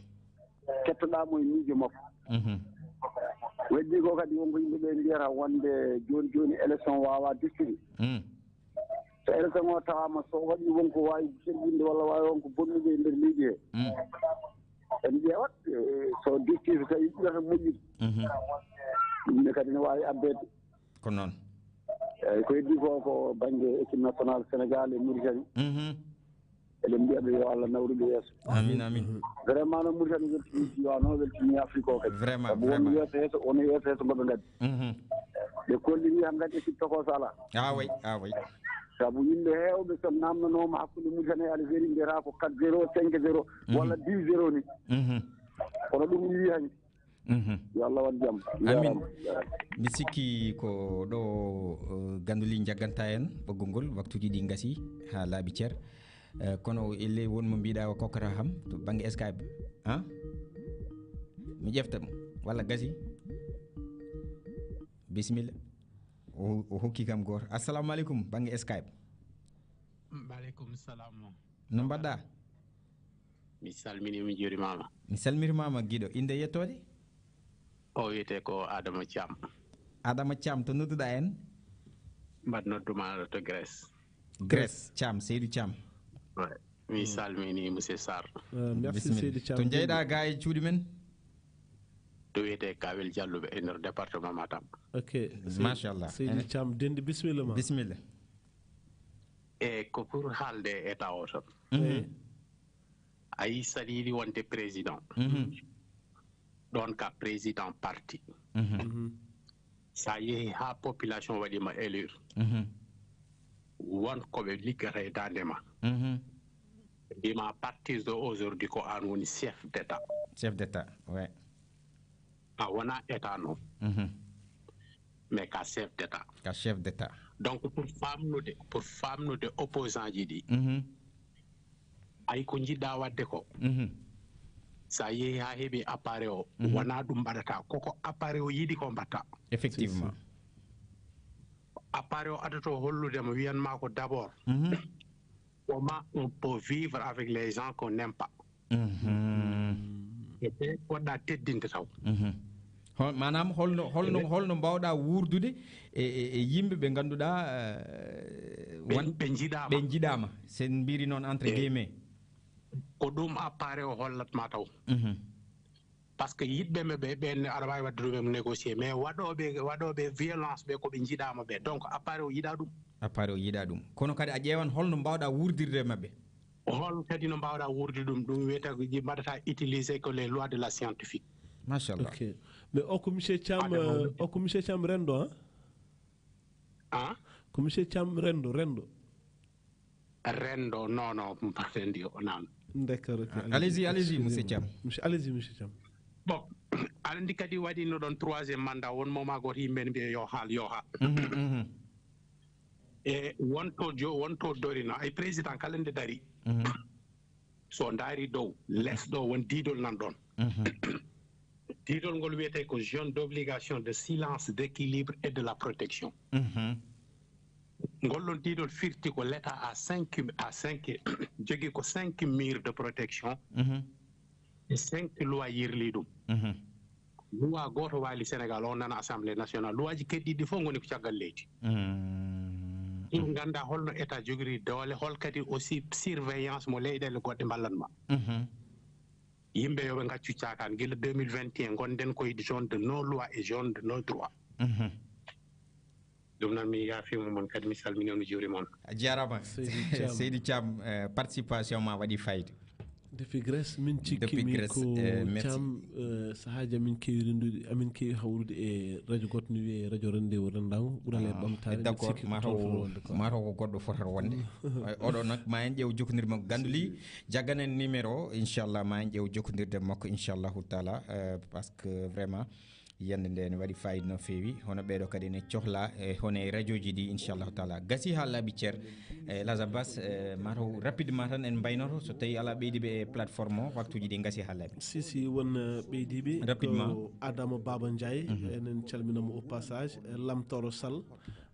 Kettoɗaa mo e miijo makko. Mhm. Weddii ko kadi wonko yimɓe ɓe mbiyata wonde jooni jooni élection waawaa distude. Mm. So élection o tawaama, so waɗii wonko waawi serɓinde walla waawi wonko bonnude e nder leydi he. Mm. En ƴeewat, eh, so disti, so tawi ɓurata moƴƴude. Mhm. Ɗum ne kadi ne waawi abbeede. Ko noon. Eeyi, ko heddii ko, ko bannge équipe nationale Sénégal e Mauritanie. Mhm. Eɗen mbiya ɓe yo Allah nawru ɓe yeeso. Amin, amin. Vraiment noon Mauritanie weltini, yo noon weltini Afrique o kadi. Vraiment, sabu won yeeso yeeso, won yeeso yeeso ngo ɓe ngaddi. Mhm. Ɓe kolliri han ngaddi équipe tokooso alaa. Ah, oui, ah, oui. Sabu yimɓe heewɓe so naamnanooma hakkunde Mauritanie e Algérie mbiyata ko quatre zéro, cinq zéro, mhm, walla dix zéro ni. Mhm. Kono ɗum yiwi hanki. Mhm. Yo Allah waɗ jam. Amin. Jaaraama. Mi sikki ko ɗo, eh, Ganduli jagganta en ɓoggol ngol, waktuuji ɗi ngasi haa laaɓi cer. Eh, kono o elle won mo mbiɗa o kokkata kam to bannge Skype. Ha? Mi ƴefta mo. Walla gasi? Bisimilla. O, o hokki kam gooto. Assalamu aleykum, bannge Skype. Maaleykum salam. No mbaɗɗa? Mi salmini, mi juurimaama. Mi salmitimaama, giɗo. Innde, yettoode? O wiyetee ko Adama Thiam. Adama Thiam, to nodduɗa en? Mbaɗ nodduma to Grèce. Grèce, Thiam, Seydou Thiam. Ouais. Mi salmini, monsieur Sarr. Euh, merci, Bisimilla. Seydi Thiam. To njeyɗa ga e cuuɗi men? To wiyetee Kawel Jalluɓe e nder département Matam. Ok. Seydi, Machallah. Seydi Ene- Thiam Dendi, bisimilla ma. Bisimilla. E ko pour haalde e tawo tan. Mhm. Eyi. A yi saɗa yiɗi wonde président. Mhm. Ɗon ka président parti. Mhm. Mhm. Sa yehi ha population waɗima élire. Mhm. Won ko ɓe liggata e dande ma. Mhm. Mbima à partir de aujourd'hui ko an woni chef d'état. Chef d'état, ouais. A wona état non. Mhm. Mais ka chef d'état. Ka chef d'état. Donc pour famnude, pour famnude opposant ji ɗi. Mhm. Ay ko jiɗɗa wadde ko. Mhm. Sa yehi ha heɓi appareil o, Mhm. wona ɗum mbaɗata. Koko appareil o yiɗi ko mbatta. Effectivement. Appareil o adato hollude mo wiyanma ko d'abord. Mhm. Comment on peut vivre avec les gens qu'on n'aime pas? Mhm. E ɓe poɗɗa teddinde taw. Mhm. Hol-, maanaam holno, holno, Eɓe- holno mbawɗa wuurdude e, e, e yimɓe ɓe ngannduɗaa, eh, Ɓe, wan-, ɓe njiɗaama. Ɓe njiɗaama. Sen mbiri noon entre Eyi. guillemets. Ko ɗum appareil o hollat ma taw. Mhm. Parce que yiɗɓe ɓe, ɓe, ɓen aɗa waawi waɗde ɗum e négocier, mais waɗooɓe, waɗooɓe violence ɓe ko ɓe njiɗaama ɓe. Donc appareil o yiɗa ɗum. Appareil o yiɗa ɗum. Kono kadi a ƴeewan holno mbawɗa wuurdirde e maɓɓe. Hol kadi no mbawɗa wuurde ɗum? Ɗum wiyata ko ji mbaɗata utiliser ko les lois de la scientifique. Machallah. Ok. Mais o ko monsieur Thiam, Adama euh, o ko monsieur Thiam Rendo, hein? Ah? Ko monsieur Thiam Rendo, Rendo. Rendo, non, non, mbaɗen ndi o naan. D'accord, ok. Ah, allez-y, allez-y, monsieur Thiam. Monsieur, allez-y, monsieur Thiam. Bon, aɗa anndi kadi waɗi no ɗon troisième mandat, won moment goto yimɓe ne mbiya yo haal, yo haal. Mhm, mhm. E wonto jo-, wonto dorino, ay président kala nde dari. Mhm. So ndaari dow, les ɗo won diidol nan ɗon. Mhm. Diidol ngol wiyetee ko zone d'obligation de silence, d'équilibre et de la protection. Mhm. Ngol ɗon diidol firti ko l'État a cinq, a cinq, jogii ko cinq murs de protection. Mhm. E cinq lois yirlii ɗum. Mhm. Loi gooto waali Sénégal, on nana Assemblée nationale. Loi ji keddiiɗi fof ngoni ko caggal leydi. Mhm. Pour ngannda holno État jogiri doole, hol kadi aussi surveillance mo leyɗeele goɗɗe mballan ma. Mhm. Yimɓe yo ɓe ngaccu caakaan. Gila deux mille vingt et un, ngonɗen koye zone de non-loi et zone de non-droit. Mhm. Ɗum noon, mi yaafima mon kadi, mi salmini on, mi juurima on. A jaaraama. Seydi Thiam. Seydi Thiam, eh, participation ma waɗi fayida. Depuis Grèce, min Depuis cikkimi Grèce, ko eh, merci. Thiam, eh, sahaaji amin keewi renndude, amin keewi hawrude e radio goɗɗo no wiyee radio Rendez-vous Renndaango, ɓurale Ah, ɓamtaare, mi d'accord, sikki ko ma toon taw, foti wonde quoi. Ma taw ko goɗɗo fotata wonde. Eh, oɗo nak ma en ƴeew jokkondirde makko. Ganduli, jagganen numéro o, inchallah, ma en ƴeew jokkondirde makko, inchallahu taala, eh, parce que vraiment, yiyannde nde ne waɗi fayida no feewi, hono ɓeeɗo kadi ne cohla, e hono e radioji ɗi, inchallahu taala. Gasi haa laaɓi cer, e Laza Bass, e, ma taw rapidement tan en mbaynoto, so tawi alaa ɓeydiiɓe e plateforme o, waktuuji ɗi gasi haa laaɓi. Si, si, won, eh, ɓeydiiɓe. Rapidement. Ko Adama Baba Ndiaye, Mhm. enen calmina mo au passage, e Lamtoro Sall,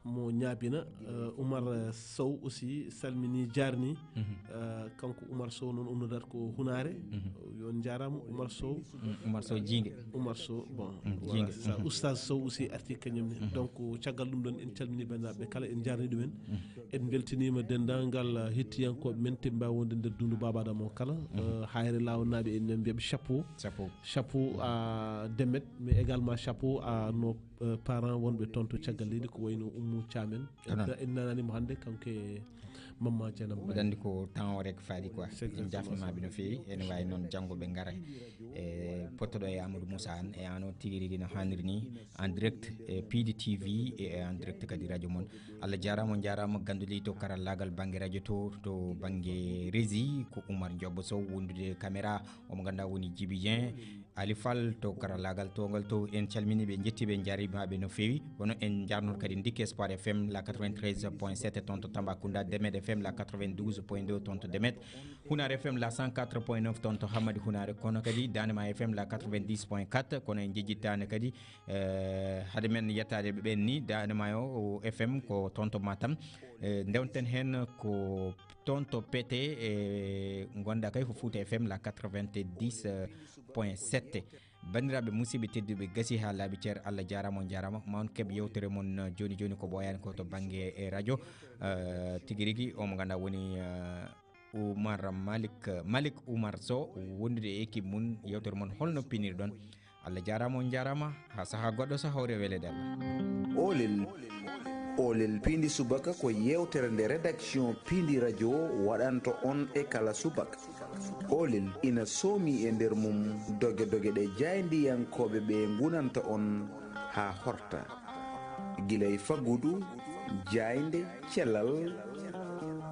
mo Ñaabina, eh, Oumar Sow aussi salmini, jaarni. Mhm. Eh, kanko Oumar Sow noon, umnodat ko Hunaare. Mhm. Yo on njaaraama, Oumar Sow. Mm, Oumar Sow Jiinge. Oumar Sow, bon, Mm, voilà, Jiinge. C'est ça. Mhm. Oustaz Sow aussi arti kañum ne. Mhm. Donc, caggal ɗum ɗon, en calmini banndiraaɓe kala, en njaarni ɗumen. Mhm. En mbeltiniima denndaangal, eh, hettiyankooɓe men, te mbaawi wonde nder dundu Baba Adama o kala. Mhm. Eh, Hayre Laawo naaɓe, en mbiyaɓe chapeau. Chapeau. Chapeau à Demet, mais également chapeau à nos, eh, parents wonɓe toon to caggal leydi, ko wayno Oumou Thiam en. Ko noon. En nanani mo hannde, kanko e Mamma Dieynaba Mbaye. Mbiɗa anndi ko temps o rek faadi quoi. C'est exactement ça. En jaafniima ɓe no feewi. Ene waawi noon janngo ɓe ngara. E pottoɗo e Amadou Moussa Anne, e ano tigi rigi no haaniri ni, en direct e P D T V e en direct kadi radio mon. Allah jaaraama, on njaaraama, Ganduli to karallaagal bannge radio to, to bannge régie ko Oumar Diop Sow, wondude caméra, omo ngannduɗaa woni Djiby Dieng. Ali Fall to karallaagal towngal to. En calminii ɓe, en njettii ɓe, en njaarniima ɓe no feewi. Kono en njaarnoo kadi Ndiki Espoir F M la quatre-vingt-treize point sept toon to Tambacounda, Demed F M la quatre-vingt-douze point deux toon to Demed, Hunaare F M la cent quatre point neuf toon to Hammadi Hunaare, kono kadi Daande Maayo F M la quatre-vingt-dix point quatre. Kono en njejjitaani kadi, eh, hade men yettaade ɓe ɓeen ni, Daande Maayo F M ko toon to Matam. Eh, ndewten heen ko toon to Pete, e ngonɗaa kay ko Fuuta F M la quatre-vingt-dix point sept. Banndiraaɓe, musidɓe tedduɓe, gasi haa laaɓi cer. Allah jaaraama, on njaaraama. Ma on keɓ yeewtere mon, eh, jooni jooni, ko ɓooyaani ko to bannge, eh, radio. Eh, tigi rigi, o mo ngannduɗaa woni, eh, Oumar Malick, Malick Oumar Sow, wondude e équipe mum. Yeewtere mon, holno pinirɗon? Allah jaaraama, on njaaraama. Haa sahaa goɗɗo, so hawre weleede Allah. Oolel, Oolel Piindi Subaka ko yeewtere nde rédaction Piindi Radio waɗanta on e kala subaka. Oolel ina soomi e nder mum doge doge ɗe jaayndiyankooɓe ɓe ngunanta on haa horta. Gila e faggudu, jaaynde, cellal,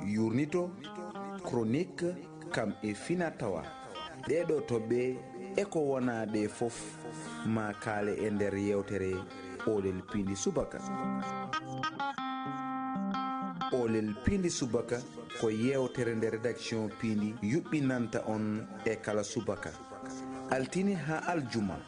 yuurnito, chronique, kam e fina tawa. Ɗeeɗo toɓɓe e ko wonaa ɗe fof ma kaale e nder yeewtere Oolel Piindi Subaka. Oolel Piindi Subaka ko yeewtere nde rédaction Piindi yuɓɓinanta on e kala subaka. Altine haa aljuma.